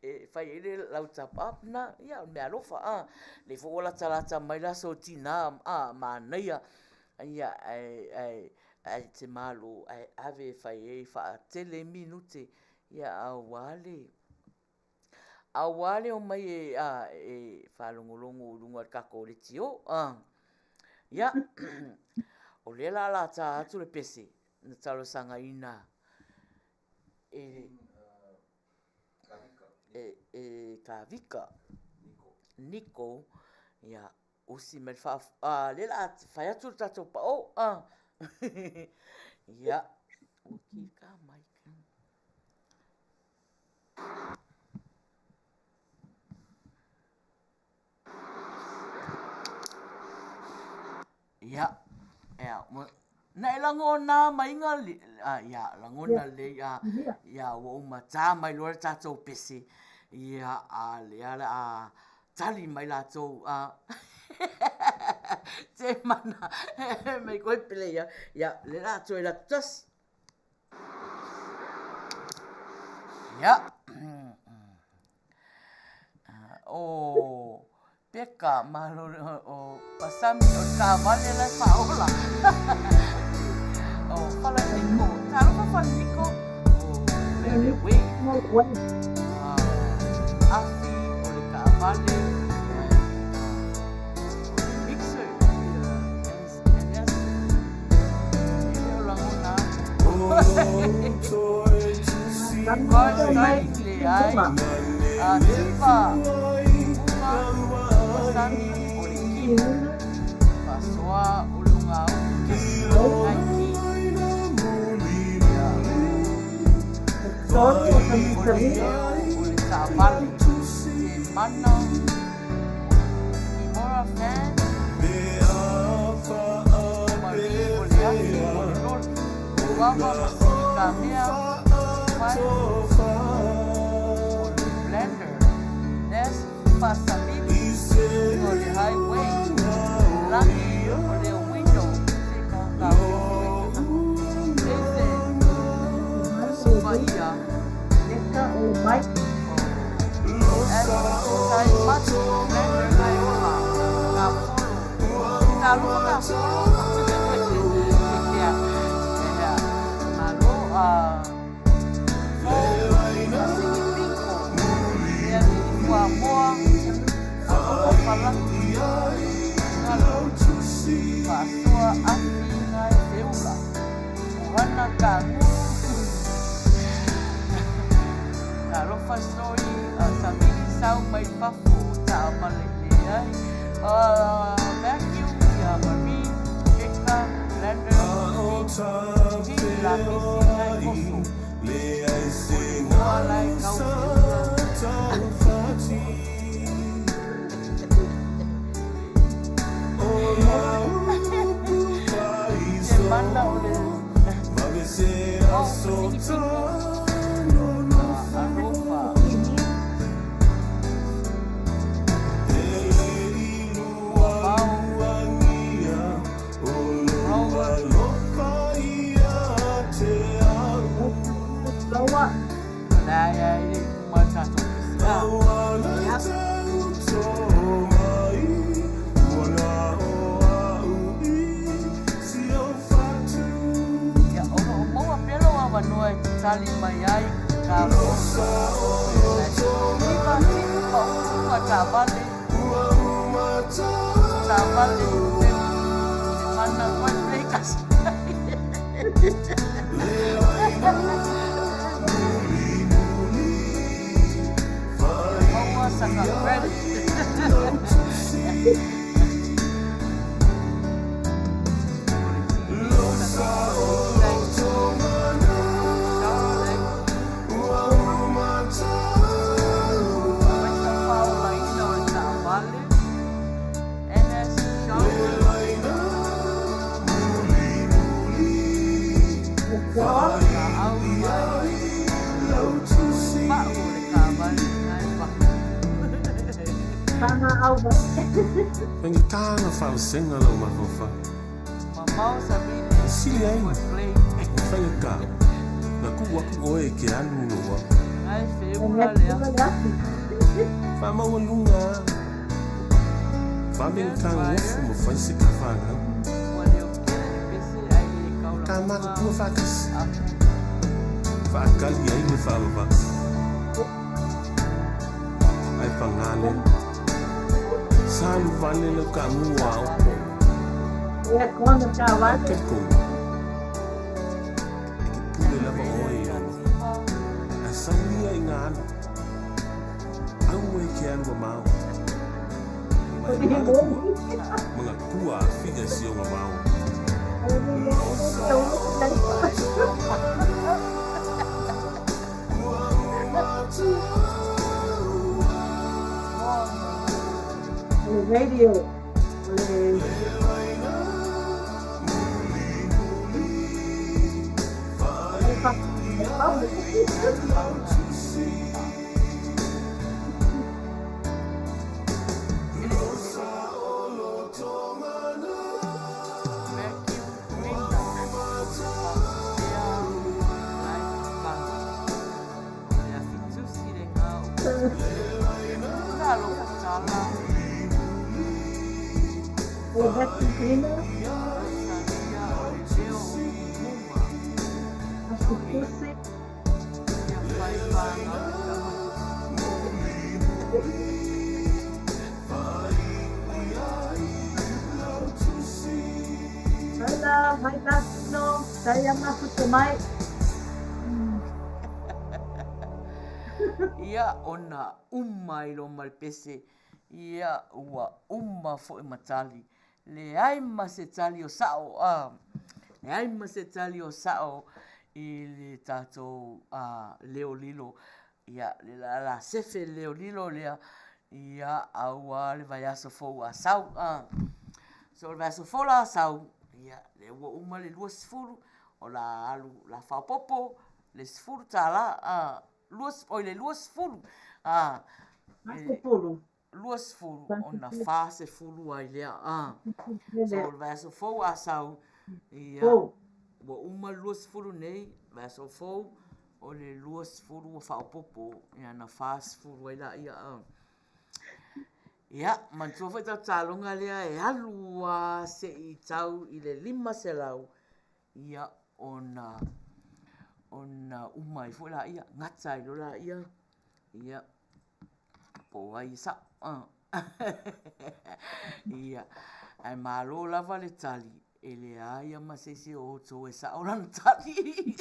e fai ai le lau top up lena, ia o le meaalofa, a. Lea foi ua latalata mai le aso o tina, a, manaia, ia, ae, ae, ae te malo ae ave e fai ai e faatele minute, ia aua le Aua le omai e, a, e faalogologo i luga o le tatou leitio. A. Ia, o lea la o le a ta atu le pese na talosagaina e, e, e Kavika, Niko, ia, usi mai le faa, a, lea o le a fai atu le tatou paʻō. A. Ia, ua kika mai. Ia, ea, na e lagona maiga, ia, lagona lelei, a, ia, ua uma ta mai loa le tatou pese, ia, a lea o le a tali mai latou, a, te mana, mai koe pele ia, ia, lea o le a toe alu atu tasi. Ia. O peka malo o pasami o taavale la e faaola. O falaniko, talofa falaniko. O mea o le way. Afi o le taavale. O le mixer. NS. E le o lagona atu. Car styling leai. Tiva. Uga. Pasami o le kimo. Faasoa o le ogaumu kesi. Nike. Ia. O le leo o le taavale. Se mana o le Kimora fan. Mali o le afi o le loli. Guava ma silikamea. Fai o le blender. Nes faasamili o le highway. Lagi o le window. Se kaokaofi Ese tusi paia. O S tai matu blender nai ola. Ka polo. Talofa ka polo. Ia. Ia. Malo a fo pasigi piko. Mea vili fuamoa. Alofa falaki. Galo. Faasoa afi nai feula. Ohana kagulu. Talofa soi savili sau mai fafo taavale leai. Vacuum ia Marie, peka, blender, ti, ti lapisi nai koso. O le igoa lai kau feula. Se mana o le oh, pasigi piko. Alofa. Ua mao. Road. Leai ai le uma le tatou pisi a. Ia, o loo maua pea lou avanoa e tatali mai ai ka Tiva timu ma uluga taavale. Taavale se mana koe play kasi. Ia maua saka credit. O le TV saka Skype. Starlink. Aemaise faaolaina o le taavale. NS shower. Laau mai. Pau o le taavale nai pahu. Faigata ona faavasega lou mafaufau. Mamao E savili sili ai koe play. ona faigata ona tuu atu oe e te alu i lou au. Nai feula le afi. Faamaualuga a vave ona Yes, tagofu fire. ma fai se tafanau. Ua leo kele le pese ai le E tāmatutua kaulafuga faatasi. afu. Faakali ai le faavavaa. Ae pagā lea. Sa alu vale lau kaamu ua aopo. Ae talitonu, e te pule lava oe i lou Tiva. Ae sau ia i ngā alu. Aua e ke alu mamao. Ma e manatua, manatua afiga si o mamao. Vacuum cleaner. Faapea nai paga. O le afi tusi le gā o Talofa vacuum cleaner. Masalia o le leo o tumuga. Oi, Tusi. Ia faifāgau le tamaiti. Hai la, hai la, no. Tai a mafuta mai. Ia ona uma ai loa ma le pese, ia ua uma fo'i ma tali. Leai ma se tali o sa'o, a, leai ma se tali o sa'o i le tatou leo lilo. Ia le la sefe le leo lilo lea, ia auā le vaiaso fou a sau, a. So o le vaiaso fou la a sau, ia lea ua uma le 20, o le a alu o le a faaopoopo le $10, a, oi le 20, a, e 40. 20 ona 40 ai lea, a. So o le vaiaso fou a sau, ia Fou. ua uma le 20 nei, vaiaso fou, o le 20 ua faaopoopo, ia na 40 ai laia, a. Ia, manatua foi tatou taaloga lea e alu lava se'i tau i le 500, ia ona uma ai foi laia, gata ai loa laia, ia, po o ai e sa'o. Ia, ae malo lava le tali, e leai lava ma se isi o outou e sa'o lana tali.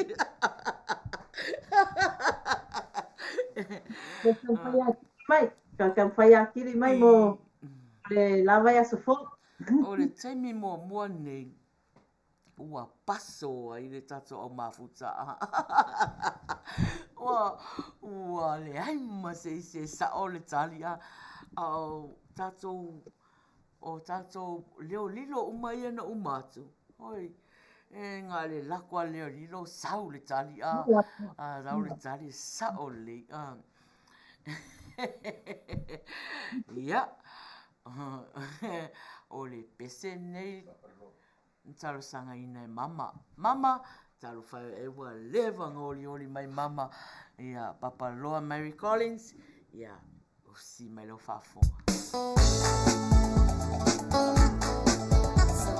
Toe taumafai atili mai. Toe taumafai atili mai mo le la vaiaso fou. O le taimi muamua lenei ua paso ai le tatou au mafuta. Ua leai ma se isi e sa'o le tali, a o tatou o tatou leo lilo uma ia na uma atu. Oi, e na o le lako lava o le leo lilo sau le tali, a, sau le tali e sa'o lelei, a. Ia, o le pese lenei na talosagaina e mama. Mama, talofa e ua leva ona olioli mai mama. Ia, Papaloa Mary Collins, ia, usi mai lau faafofoga.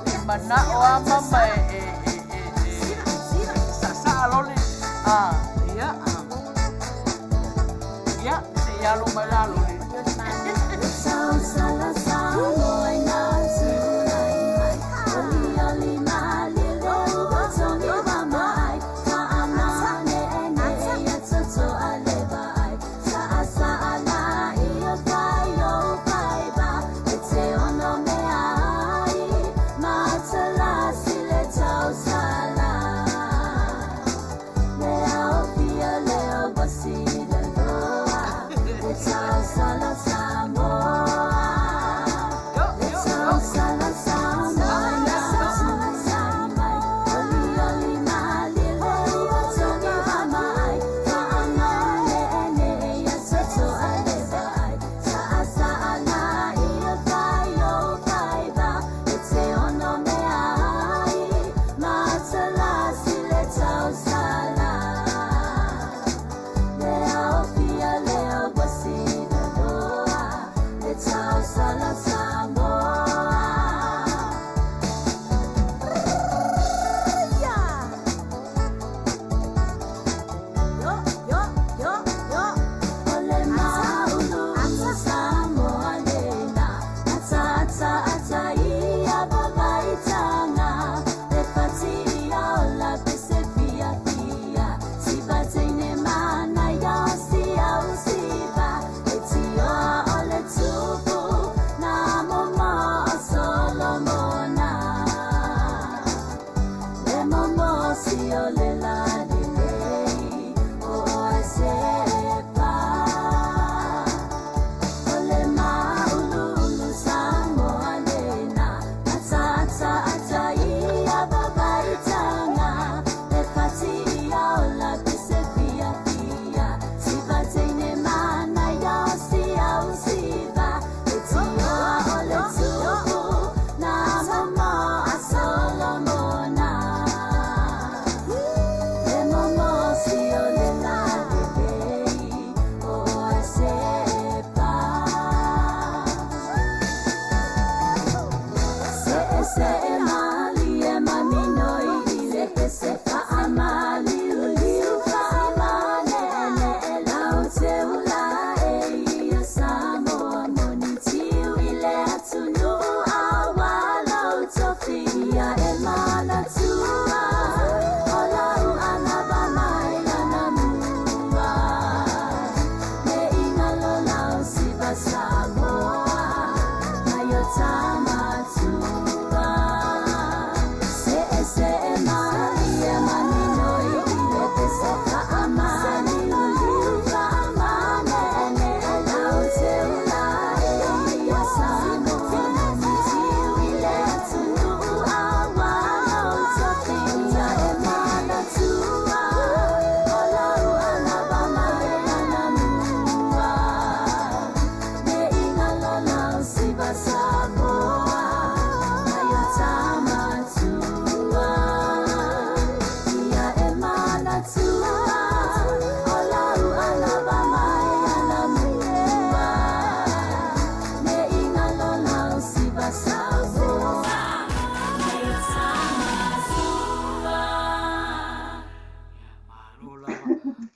E mana'o a mama e e e e e sa'asa'a lole. A, ia, ia, se'i alo mai la lole.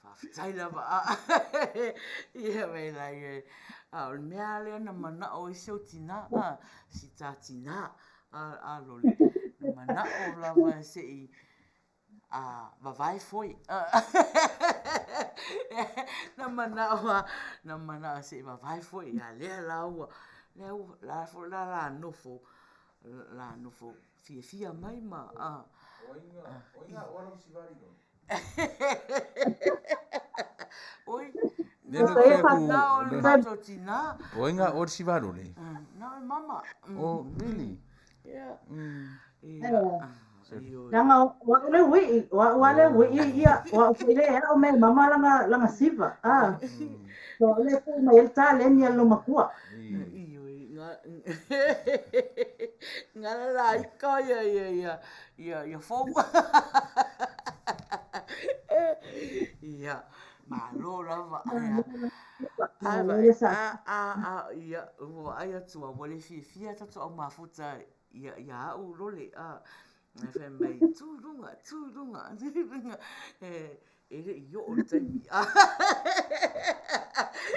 Faafetai lava a ia me lai a o le mea lea na manao ai si ou tinā a si tā tinā a lole na manao lava se i a vavae foi na manao a na manao se i vavae foi a lea la ua lea ua la foi la la nofo la nofo fiafia mai ma a O ai o ai o lau sivali lo. Oi, Ne no ke ku na o le matou tinā. O ai ngā o le sivalo le. Na o le mama. Oh, really? Yeah. Langa o au le ui'i, o au a le ui'i ia, o au foi le ao me mama langa langa siva. Ah. So le pu mai el taleni a lo makua. Ioe, nga la la ika ia ia ia ia ia fou. Ia, malo lava ae a a a a ia ua vaai atu a ua le fiafia tatou au mafuta ia ia au lole a e fai mai tu i luga tu i luga tu i luga e e le i oo le taimi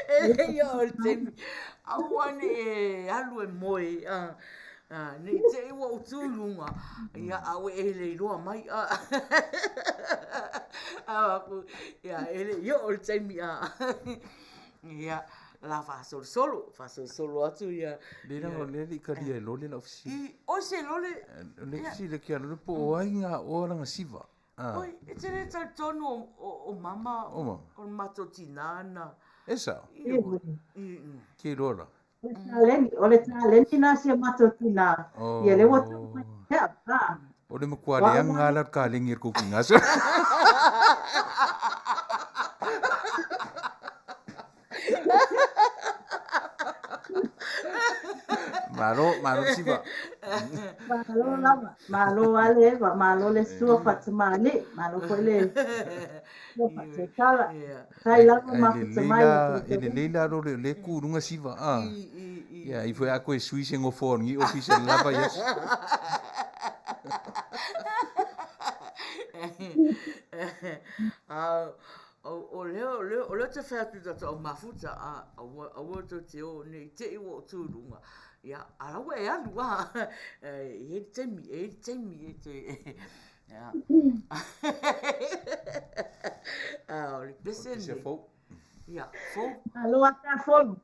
e le i oo le taimi aua ne i e alu e moe a ne i te i ua ou tu i luga ia a ua e le iloa mai a ia e le i oo le taimi a ia la faasolosolo faasolosolo atu ia Le langa le li kalia e lole lau fesili. I oi se lole Le fesili ke lole po o ai ngā o langa siva. Oi, e te le talitonu o mama, O mama. o le matou tinā na. E sao. Ioe. Ke iloa la. O le taleni na si a matou tinā. Ia le ua tau mai hea, a. O le makua leaga la le kalegi e le cooking aso. Malo, malo siva. Malo lava, malo a le Eva, malo le sua fatamali, malo foi le sua fatetala. Tai lava mafuta mai. E lelei la lole le ku lunga siva a. Ia i foi a koe sui se ngofo ngi office lava yes. O lea, o lea, o lea ou te fai atu i tatou au mafuta, a, aua, aua tou te o ne i te i ua ou tu i luga. Ia, a la ua e alu, a, e i ai le taimi, e i ai le taimi e toe, ia. A, o le pese lenei. Pese fou. Ia, fou. Alo a tā fou.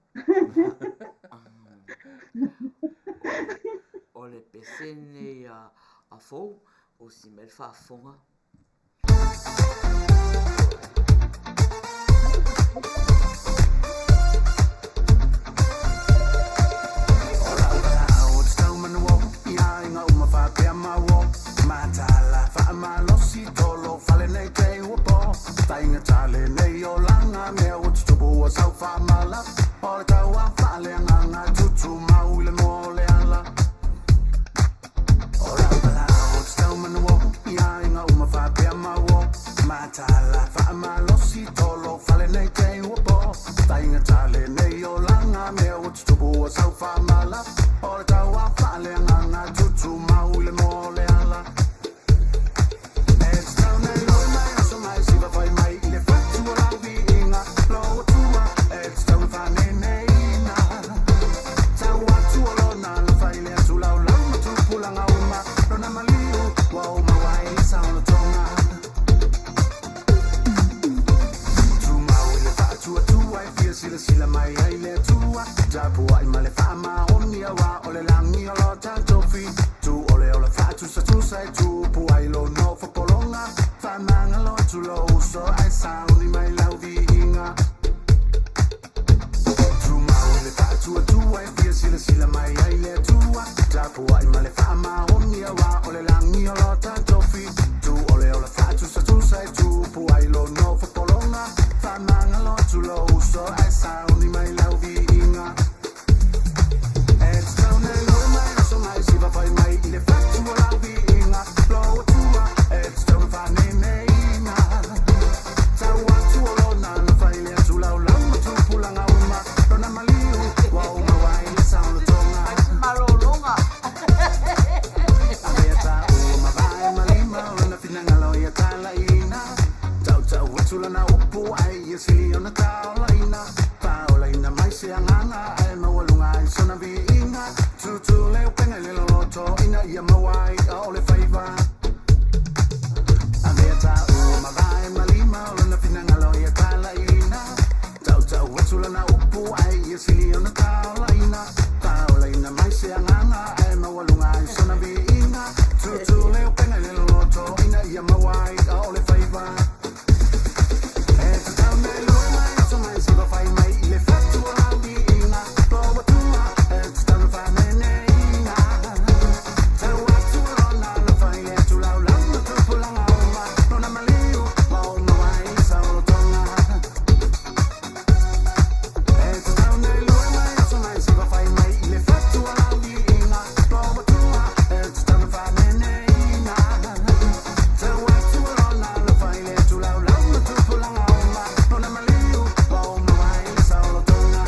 O le pese lenei a fou, o si mea le faafofoga. ia maua ai a o le faiva. Avea tāua mavae ma lima o lona finagalo ia talaiina. Tautau atu lana upu ai ia sili ona taolaina. Taolaina mai se agaga ae maualuga ai sona viiga. Tutu le upega i le loloto ina ia maua ai a o le faiva. E tatau nei lua mai aso mai siva fai mai i le fatu o lau viiga. Lo atua e tatau na faaneneiga. Tau atu o lona alofa i le atu laulau ma tupulaga uma. Lona maliu ma o maua ai saolotoga. E tatau nei lua mai aso mai siva fai mai i le fatu o lau viiga. Lo atua e tatau na faaneneiga. Tau atu o lona alofa i le atu laulau ma tupulaga uma. Lona maliu ma o maua ai saolotoga.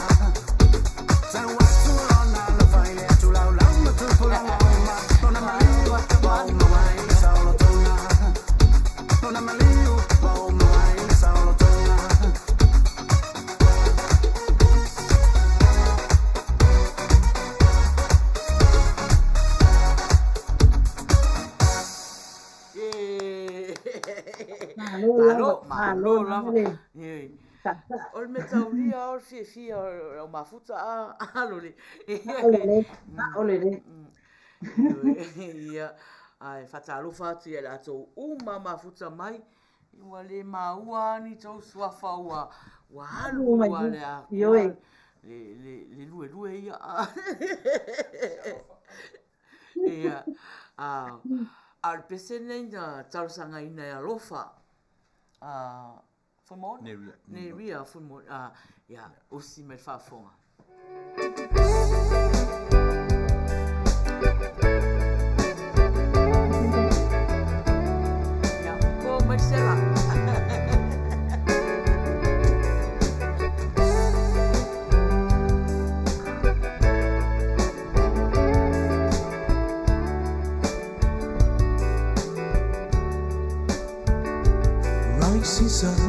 Tau atu o lona alofa i le atu laulau ma tupulaga uma. Lona maliu ma o maua ai saolotoga. Lona maliu ma o maua ai saolotoga. Malo Malo, lava, malo malo lava. lava le Ioe. taataa. O le mea taulia o le fiafia o mafuta a Lole. Sao lelei, sao lelei. Ioe. Ia, ae faatalofa atu ia i latou uma mafuta mai, ua le maua ni tou suafa ua ua alu Uma ua le akua ioe. le le le luelue ia. Ia, a a o le pese lenei na talosagaina e alofa. A Fuimaono? Neria. Neria Fuimaono. A ia, usi mai le faafofoga. Ia, po mai le sela. Rising sun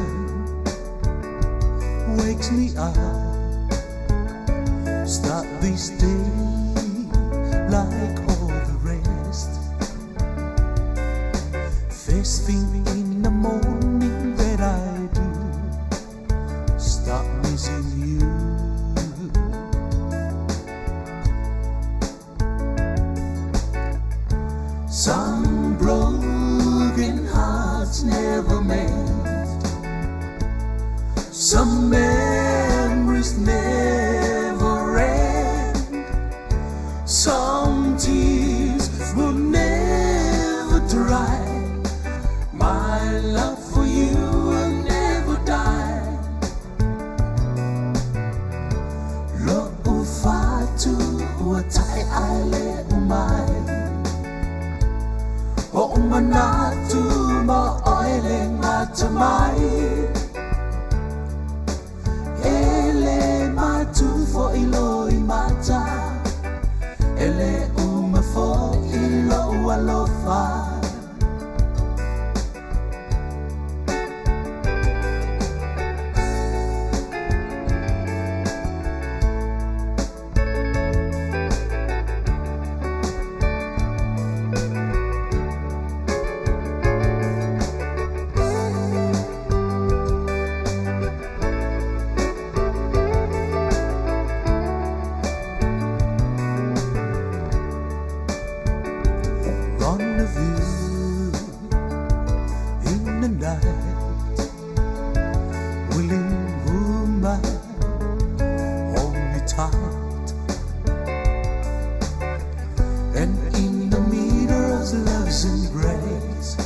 wakes me up. Start this day like all the rest. First thing in the morning that I do, start missing you. Some broken hearts never mend. Some memories never end. Some tears will never dry. My love for you will never die. Lo'u fatu ua tae ai le umai. O manatu ma oe le ngata mai. E le matu fo i lo i mata. E le uma fo i lo alofa. Rendezvous in the night, willing woman, hold me tight, and in the middle of love's embrace,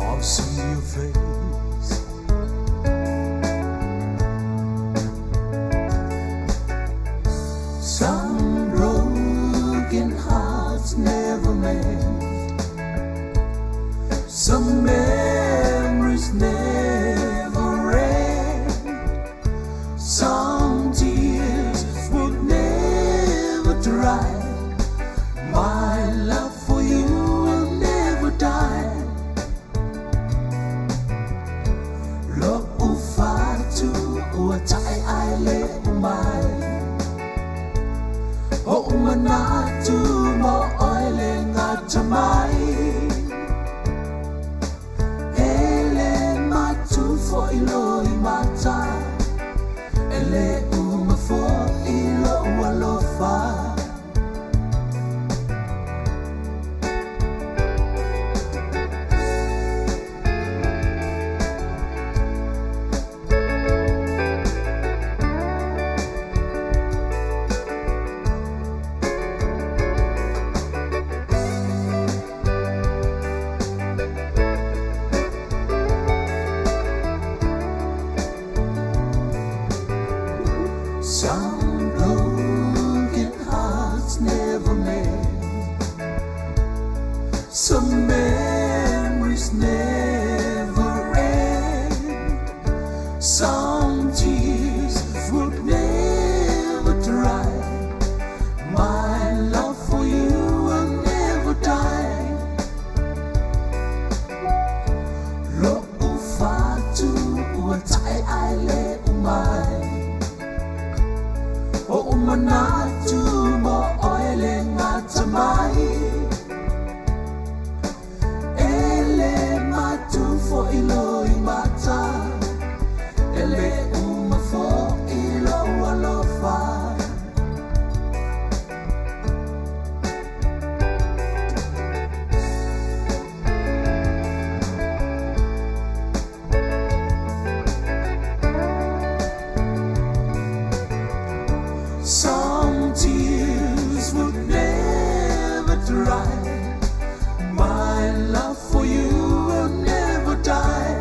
I'll see your face. Some broken hearts never mend. Some memories never end. Some tears will never dry. My love for you will never die. Lo'u fatu ua tae ai le umai. O manatu mo oe le ngata mai E le matu fo i lo i mata E le uma fo i lo alofa Some broken hearts never mend. Some memories never end. Some tears will never dry. My love for you will never die. Lo'u fatu ua tae ai le umai. O umanatu mo oe le ngata mai. E le matu fo i lo i mata. E le uma fo i lo alofa. Some tears will never dry. My love for you will never die.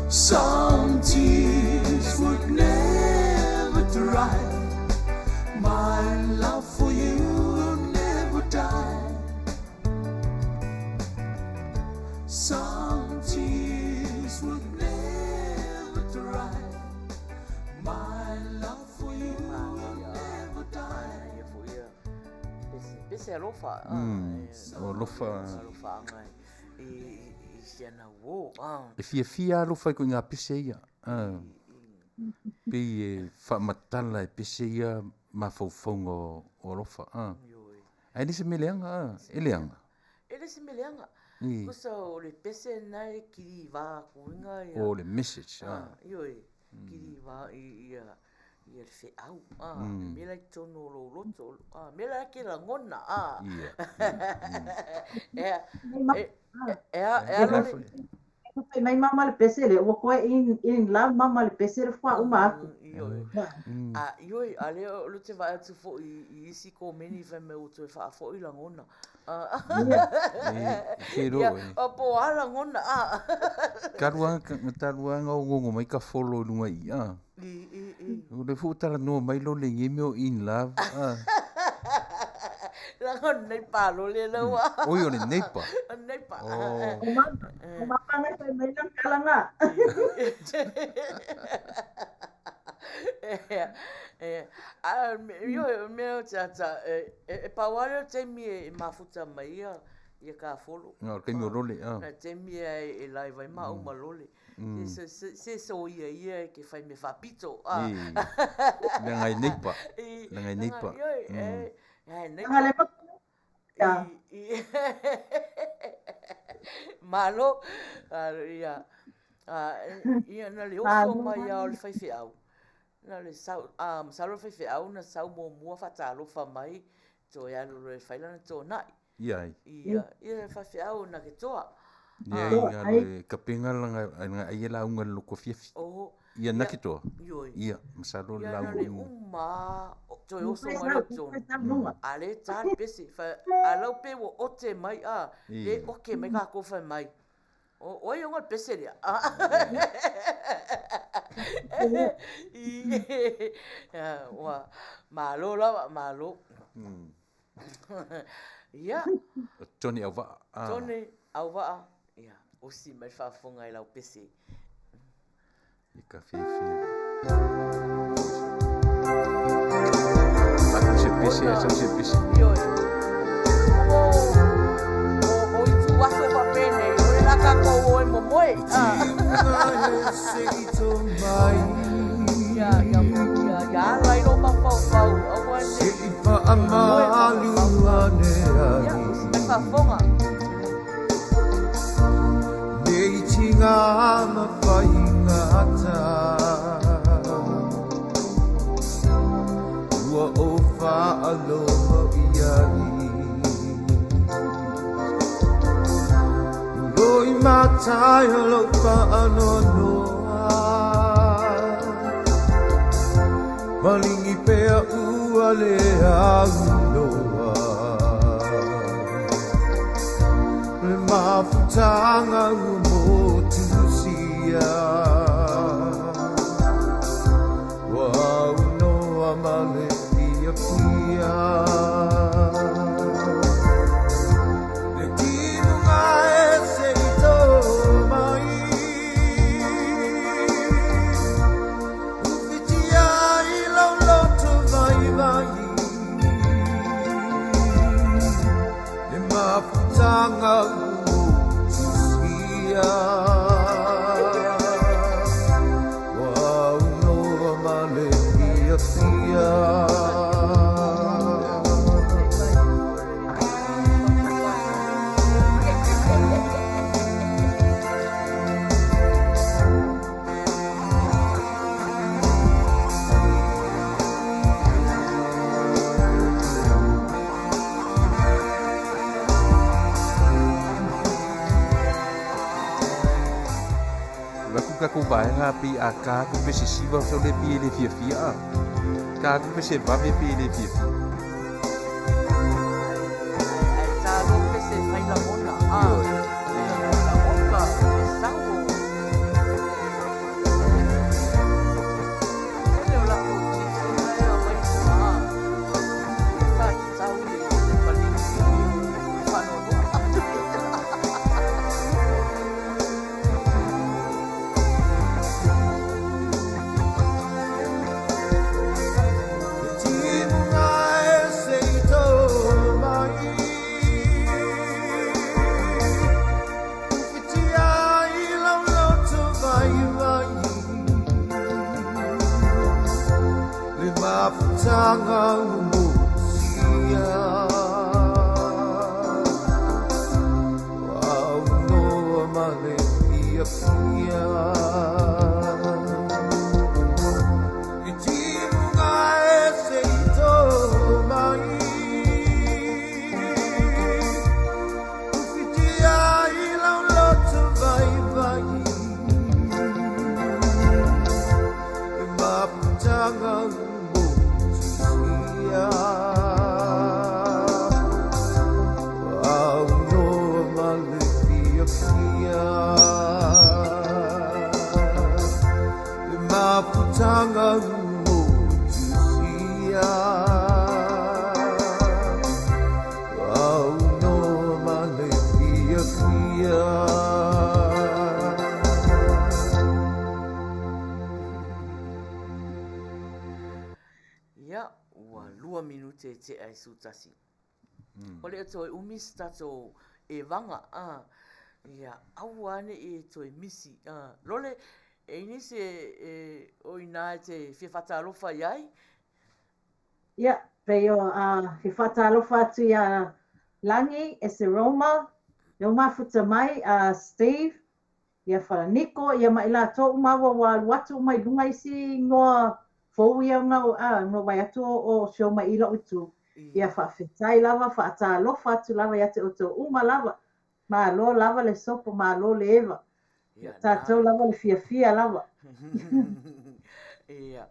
Some tears would never dry. My love for you will never die. Some tears would never dry. My love for you will never die. Ia foi ia. Pese alofa. O alofa. Alofa anga i si ana uo. E fiafia alofa i ko ngā pese ia. Pei e whaamatala e pese ia mawhaufaunga o alofa. Ai le se meleanga, e leanga. E le se meleanga. Kusa o le pese nai kiri wā kuinga ia. O le message. Ioi, kiri wā ia le wheau. Mela i tono lo loto. Mela ke langona. Ia. E lole. Mai mama le pese le, ua koe in la mama le pese le fwa uma aku. Ioi, a leo lo te vai atu fo i isi ko meni whai me o toe whaafo i langona. E ro e. O po a langona. Taruanga o ngongo mai ka follow lunga i. I. O le fu tala noa mai lo le ngeme o in love. Langona nei palo le laua. Oi o le neipa. O neipa. O mama ngai whai mai lang kalanga. Io mea te ata, e paware o te mi e mafuta mai ia ka folo. Ngā, kei meo role. Na te mi e lai vai ma o malole. Se so ia ia ke whai me whapito. Mea ngai neipa. Ngai neipa. Neipa. Malo, ia, ia na le oso mai a o le whai wheau. Na le sau, masalo whai wheau na sau mō mua whatalofa mai, tō e alu le whailana tō nai. Ia ai. Ia, ia whai wheau na ke toa. Ia ai, ngā le kapenga langa ai e la unga loko fiafi. Oho. Ia na ke toa. Ioi. Ia, masalo le Ia na lauga. le uma, tō e oso mai le tōna. A le tā le pese, a lau pe wo ote mai, a, le oke mai kā kōwhai mai. O ai onga le pese lea. Ua, malo lava, malo. Ia. Tony Auva'a. Tony Auva'a. Ia, osi mai whaafonga i lau pese. I ka whiwhi. Aku se pese, asa se pese. Ioi. O i tu aso whapene, o le laka ko o e momoe. Ia, ia, ia, ia, ala i lo mawhau whau. Aua ne. matai o lou faanoanoa Maligi pea ua le aunoa Le mafutaga ua motusia Ua aunoa ma le fiafia Le timuga e se i tō mai Ufitia i lau loto vaivai Le mafutaga ua motusia Ua aunoa ma le fiafia Vaku ka ku vaega pi a ka ku pe se siva so le pi le fia fia a. Ka ku pe se vave pi le fia fia. Ae talo pe se fai lagona a. Lagona e sao. O le o latou tifi na e aumai tua a. E faatatau le le maligi i le faanoanoa. Le timuga e se i tō mai Ufitia i lau loto vaivai Le mafutaga ua motusia Ua aunoa ma le fiafia Le timuga e se i tō mai Ufitia i lau loto vaivai Le mafutaga ua motusia Ua aunoa ma le fiafia Le mafutaga ua motusia Ua aunoa ma le fiafia Ia, ua 2 minute e tea i sutasi. O le toe umi se tatou evaga a. Ia, aua ne i e toe misi a. Lole, e i nisi e o ina e te fia faatalofa iai? Ia, pei o a fia faatalofa atu iā Lagi, Eseroma, le o mafuta mai a Steve, ia Falaniko, ia ma i latou uma ua ua alu atu uma i luga isi igoa fou ia ona o a ona vaai atu o show mai i lou itu. Ia faafetai lava, faatalofa atu lava ia te outou uma lava. Malo lava le sopo, malo le eva. Ia tatou lava le fiafia lava. Ia,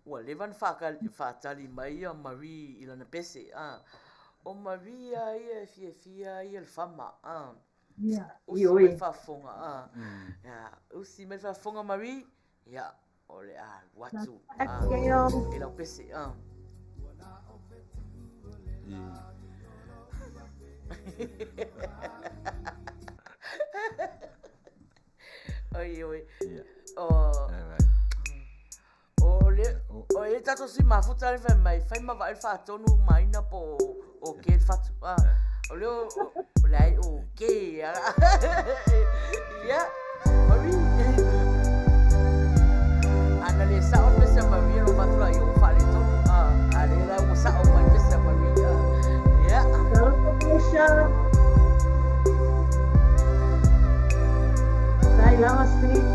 ua leva ona faatali mai ia Marie i lana pese a. O Marie lava ia e fiafia ai ia le fama a. Ia, Usi mai le faafofoga a. Ia, usi mai le faafofoga Marie, ia, o le a alu atu a i lau pese a. Oi oi. O o le o e tatou sui mafuta le fai mai fai ma vaai le faatonu ma ina po o ke le fatu. A o le o le ai o ke a. Ia, Marie. Ana le sao le pese a Marie lo fatu la i o faaletonu. A a le la ua sao mai le pese a Marie. A ia. Talofa Felicia. Tai lava Steve.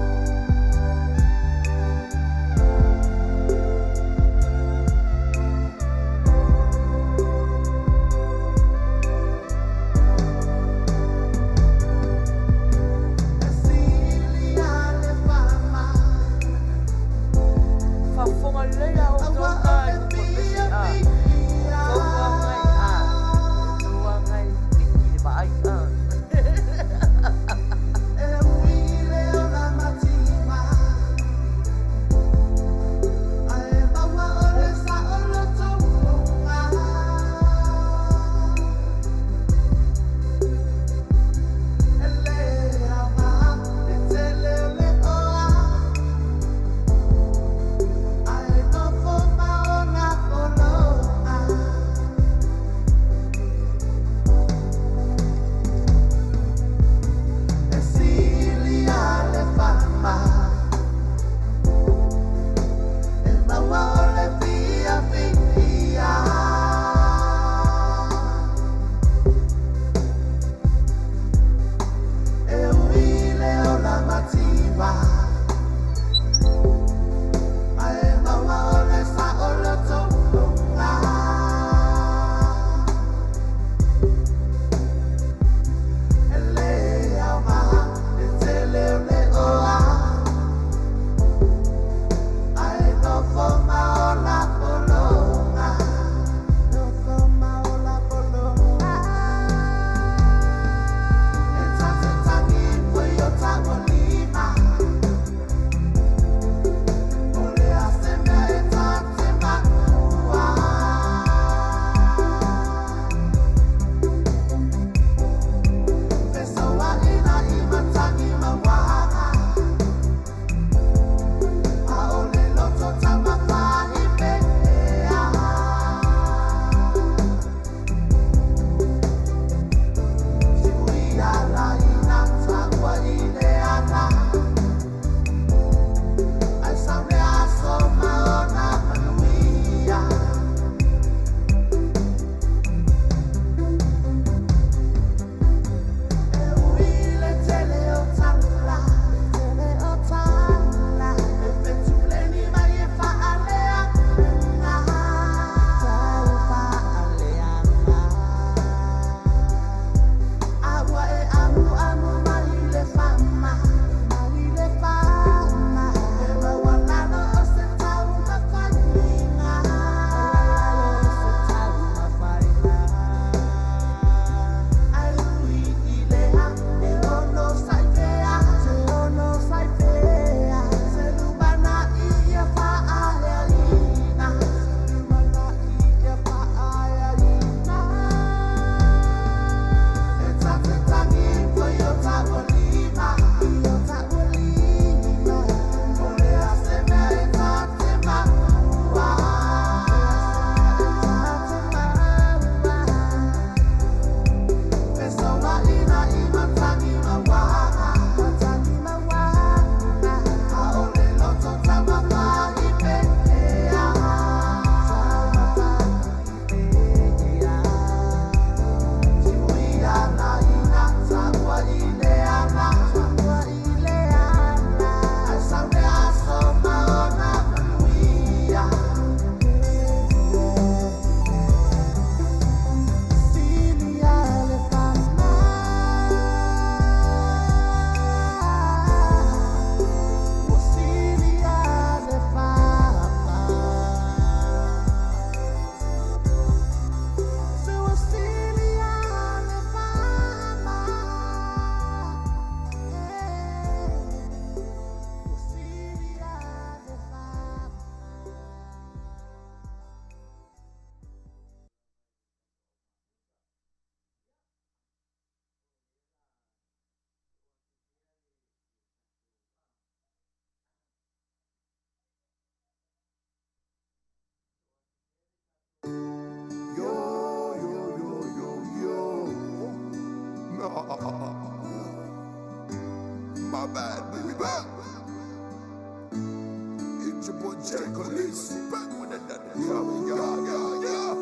Khaleesi back with another drop. Yeah, yeah, yeah.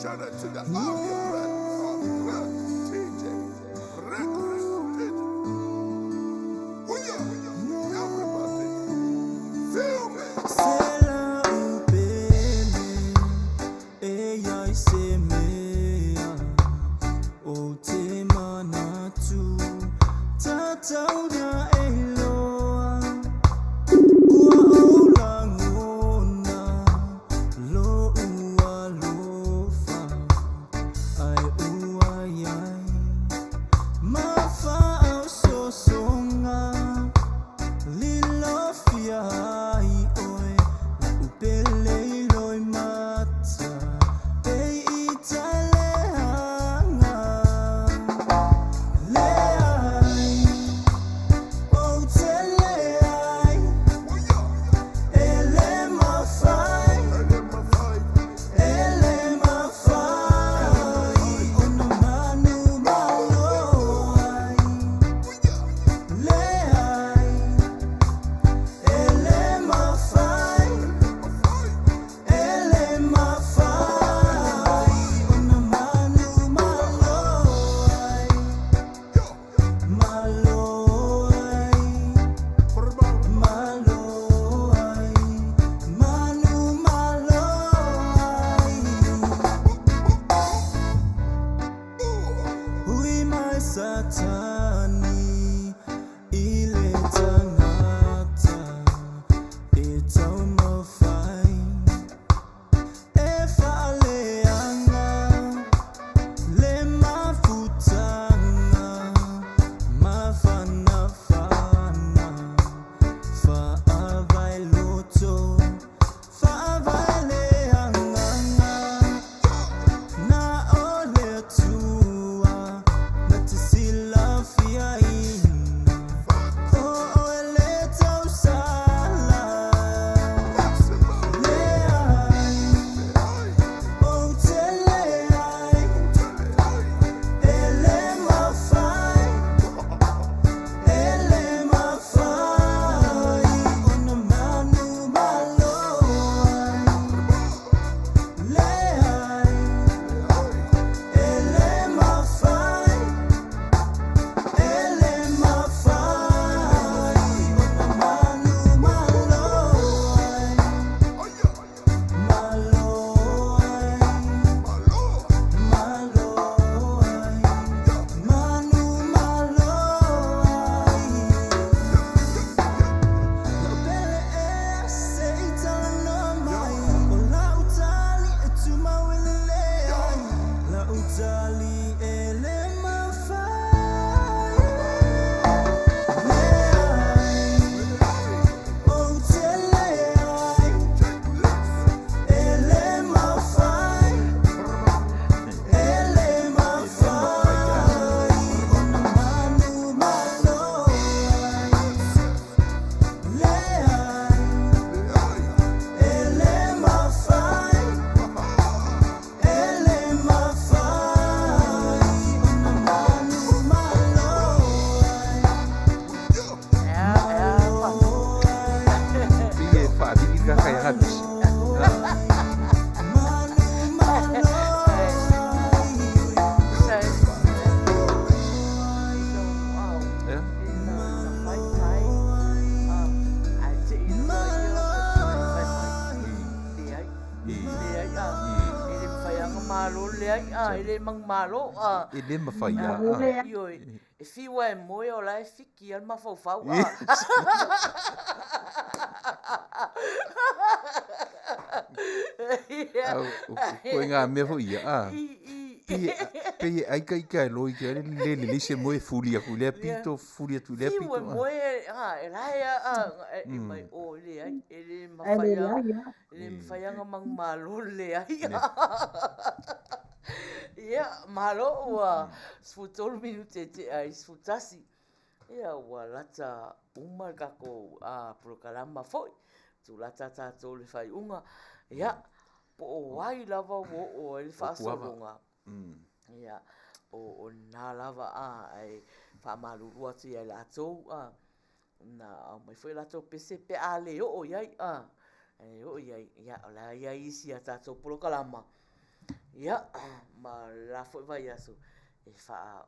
Shout out to the Army Red, TJ, Records, TJ. We are, everybody. Feel me. Malo a E le mawhai a. Ioi, e fiwa e moe o la e fiki al mafaufau a. Koe ngā mea fo ia a. Pe e aika ika e loi ke le le le se moe fuli aku lea pito fuli atu lea pito. Fiwa moe a e la e a e mai o le ai e le mawhai a. Le mawhai anga mang malo le ai. Ia, malo ua 13 minute te ai 11. Ia, ua lata uma le kako a prokalama foi. Tu lata tātou le whai unga. Ia, po o ai lava o o le whaasologa. Ia, o nā lava a ai whaamalulu atu ia lātou a. Na aumai foi latou pese pe a le oo i ai, a, e oo i ai, ia, o le a i ai isi a tatou polokalama, ia, ma le la foi vaiaso e faa,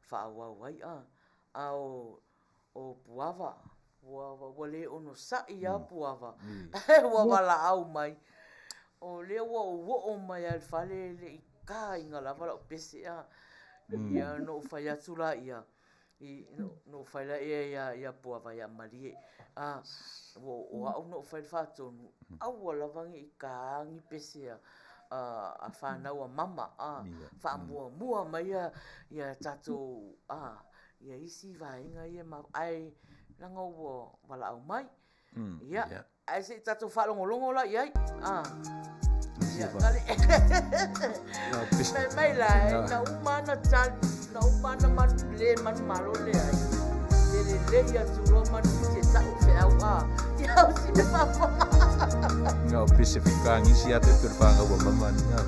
faaauau ai, a. A o, o Puava, Puava, ua le onosai lava Puava, ua valaau mai, o lea ua ou oo mai lava i le fale e le i taina lava lau pese, a. Ia ona ou fai atu lea, na ou fai lea ia Puava, ia malie, a, o au na ou fai le faatonu, aua lava ne i taina ni pese a fanau a mama, a, faamuamua mai ia tatou, a, ia isi vaega ia, ae leaga ua valaau mai. Ia, ae se i tatou faalogologo la i ai. A. Ia, tali. Fai mai la, na uma na tali, na uma na manu, le manumalo le ai. Le lelei atu loa manu te tau feau a. Ia o si me faafofoga. Nga o pese fekagisi atu e pe le whangau a mama ni nga.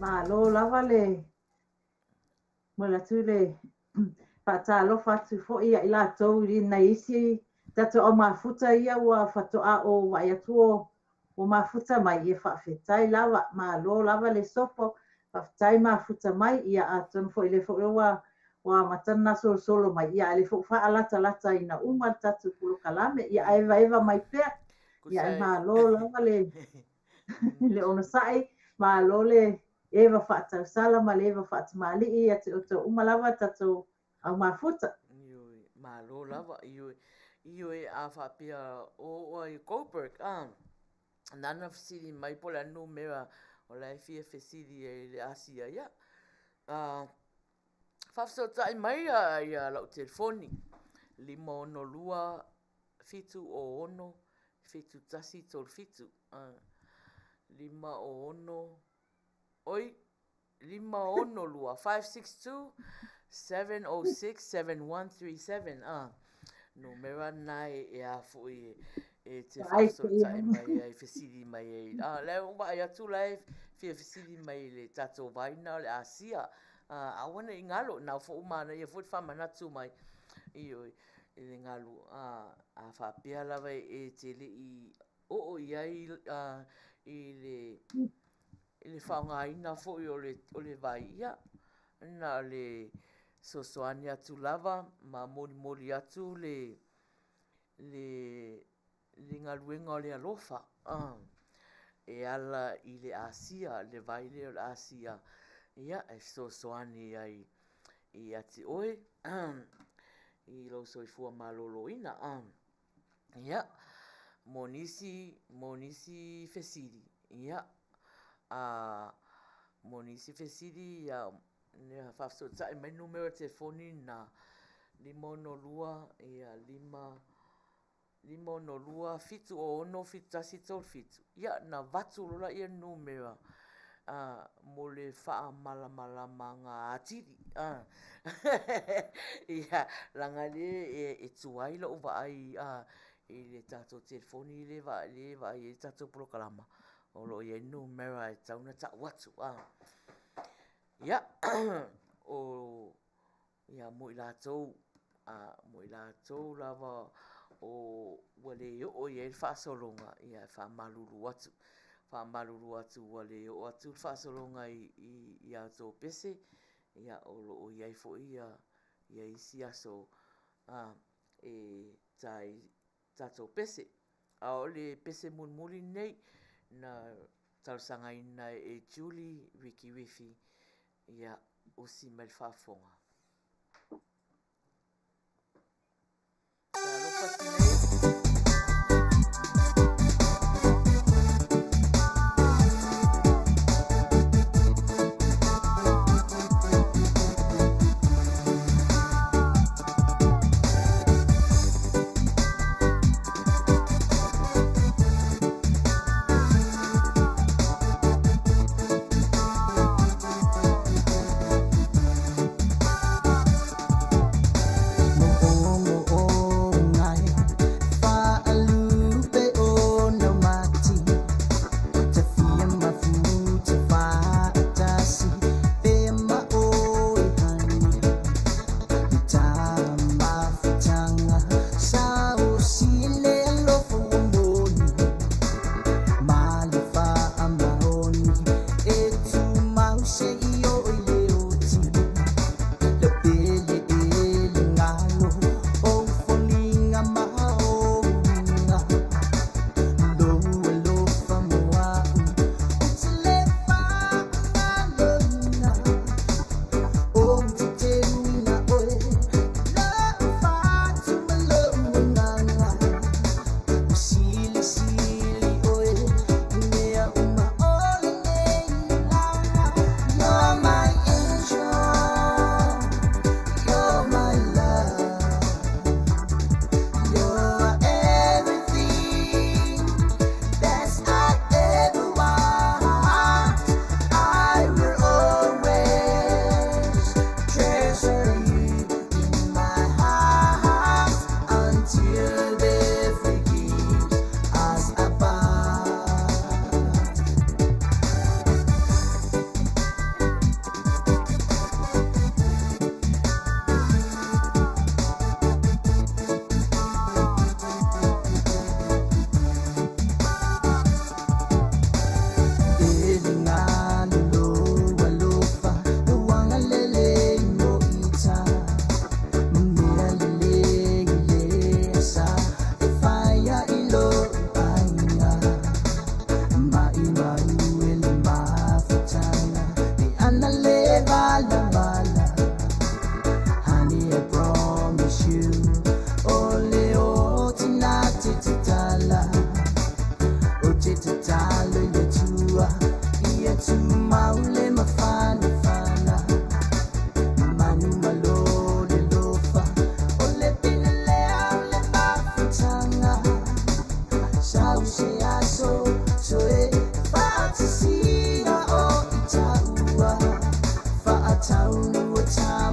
Malo lava le momoli atu le faatalofa atu foi ia i latou i nai isi tatou au mafuta ia ua faatoa ou vaai atu ua mafuta mai, ia faafetai lava, malo lava le sopo, faafetai mafuta mai, ia atonu foi lea foi ua amata ona solosolo mai, ia ae lea foi ua faalatalataina uma le tatou polokalame, ia ae evaeva mai pea, ia ae malo lava le le onosai, malo le eva faatausala ma le eva faatamalii ia te outou uma lava tatou au mafuta. Ioe, malo lava, ioe, ioe a faapea o oo ai Goldberg, a, nana fesili mai po o le a le numera o la e fia fesili ai i le Asia, ia, a, faafesootai mai ia lau telefoni, 562 706 7137, a, 506, oi, 562, 562 706 7137, a, numera lena e a foi e te faafesootai mai ai, fesili mai ai. A, lea ua vaai atu la e fia fesili mai i le tatou vaina o le Asia. A, aua ne i galo, na foi ua manaia foi le faamanatu mai, ioe, i le galu, a, a faapea lava e te le i oo i ai i le i le faaaogaina foi o le vai, ia, na o le fesoasoani atu lava ma molimoli atu le le galuega o le alofa e ala i le Asia, le vai lea o le Asia, ia, e fesoasoani ai ia te oe i lou soifua maloloina. Ia, mo nisi, mo nisi fesili, ia, a, mo nisi fesili, ia, ia faafesootai mai le numera telefoni lena, 562, ia, 5, 562 706 7137. Ia, ona avatu loa lea o le numera a, mo le faamalamalamaga atili. A, ia, leaga lea e tuai lou vaai a, i le tatou telefoni lea e vaai ai le tatou polokalama, o lo o i ai le numera e tatau ona tau atu. A, ia, o Ia, mo i latou, a, mo i latou lava o ua le oo i ai le faasologa, ia e faamalulu atu, faamalulu atu ua le oo atu le faasologa i, i, i a outou pese, ia o lo o i ai foi ia, ia isi aso, a, e ta ai tatou pese. A o le pese mulimuli lenei na talosagaina e Julie Rikirifi, ia usi mai le faafofoga. Talofa Tinei. whole new time.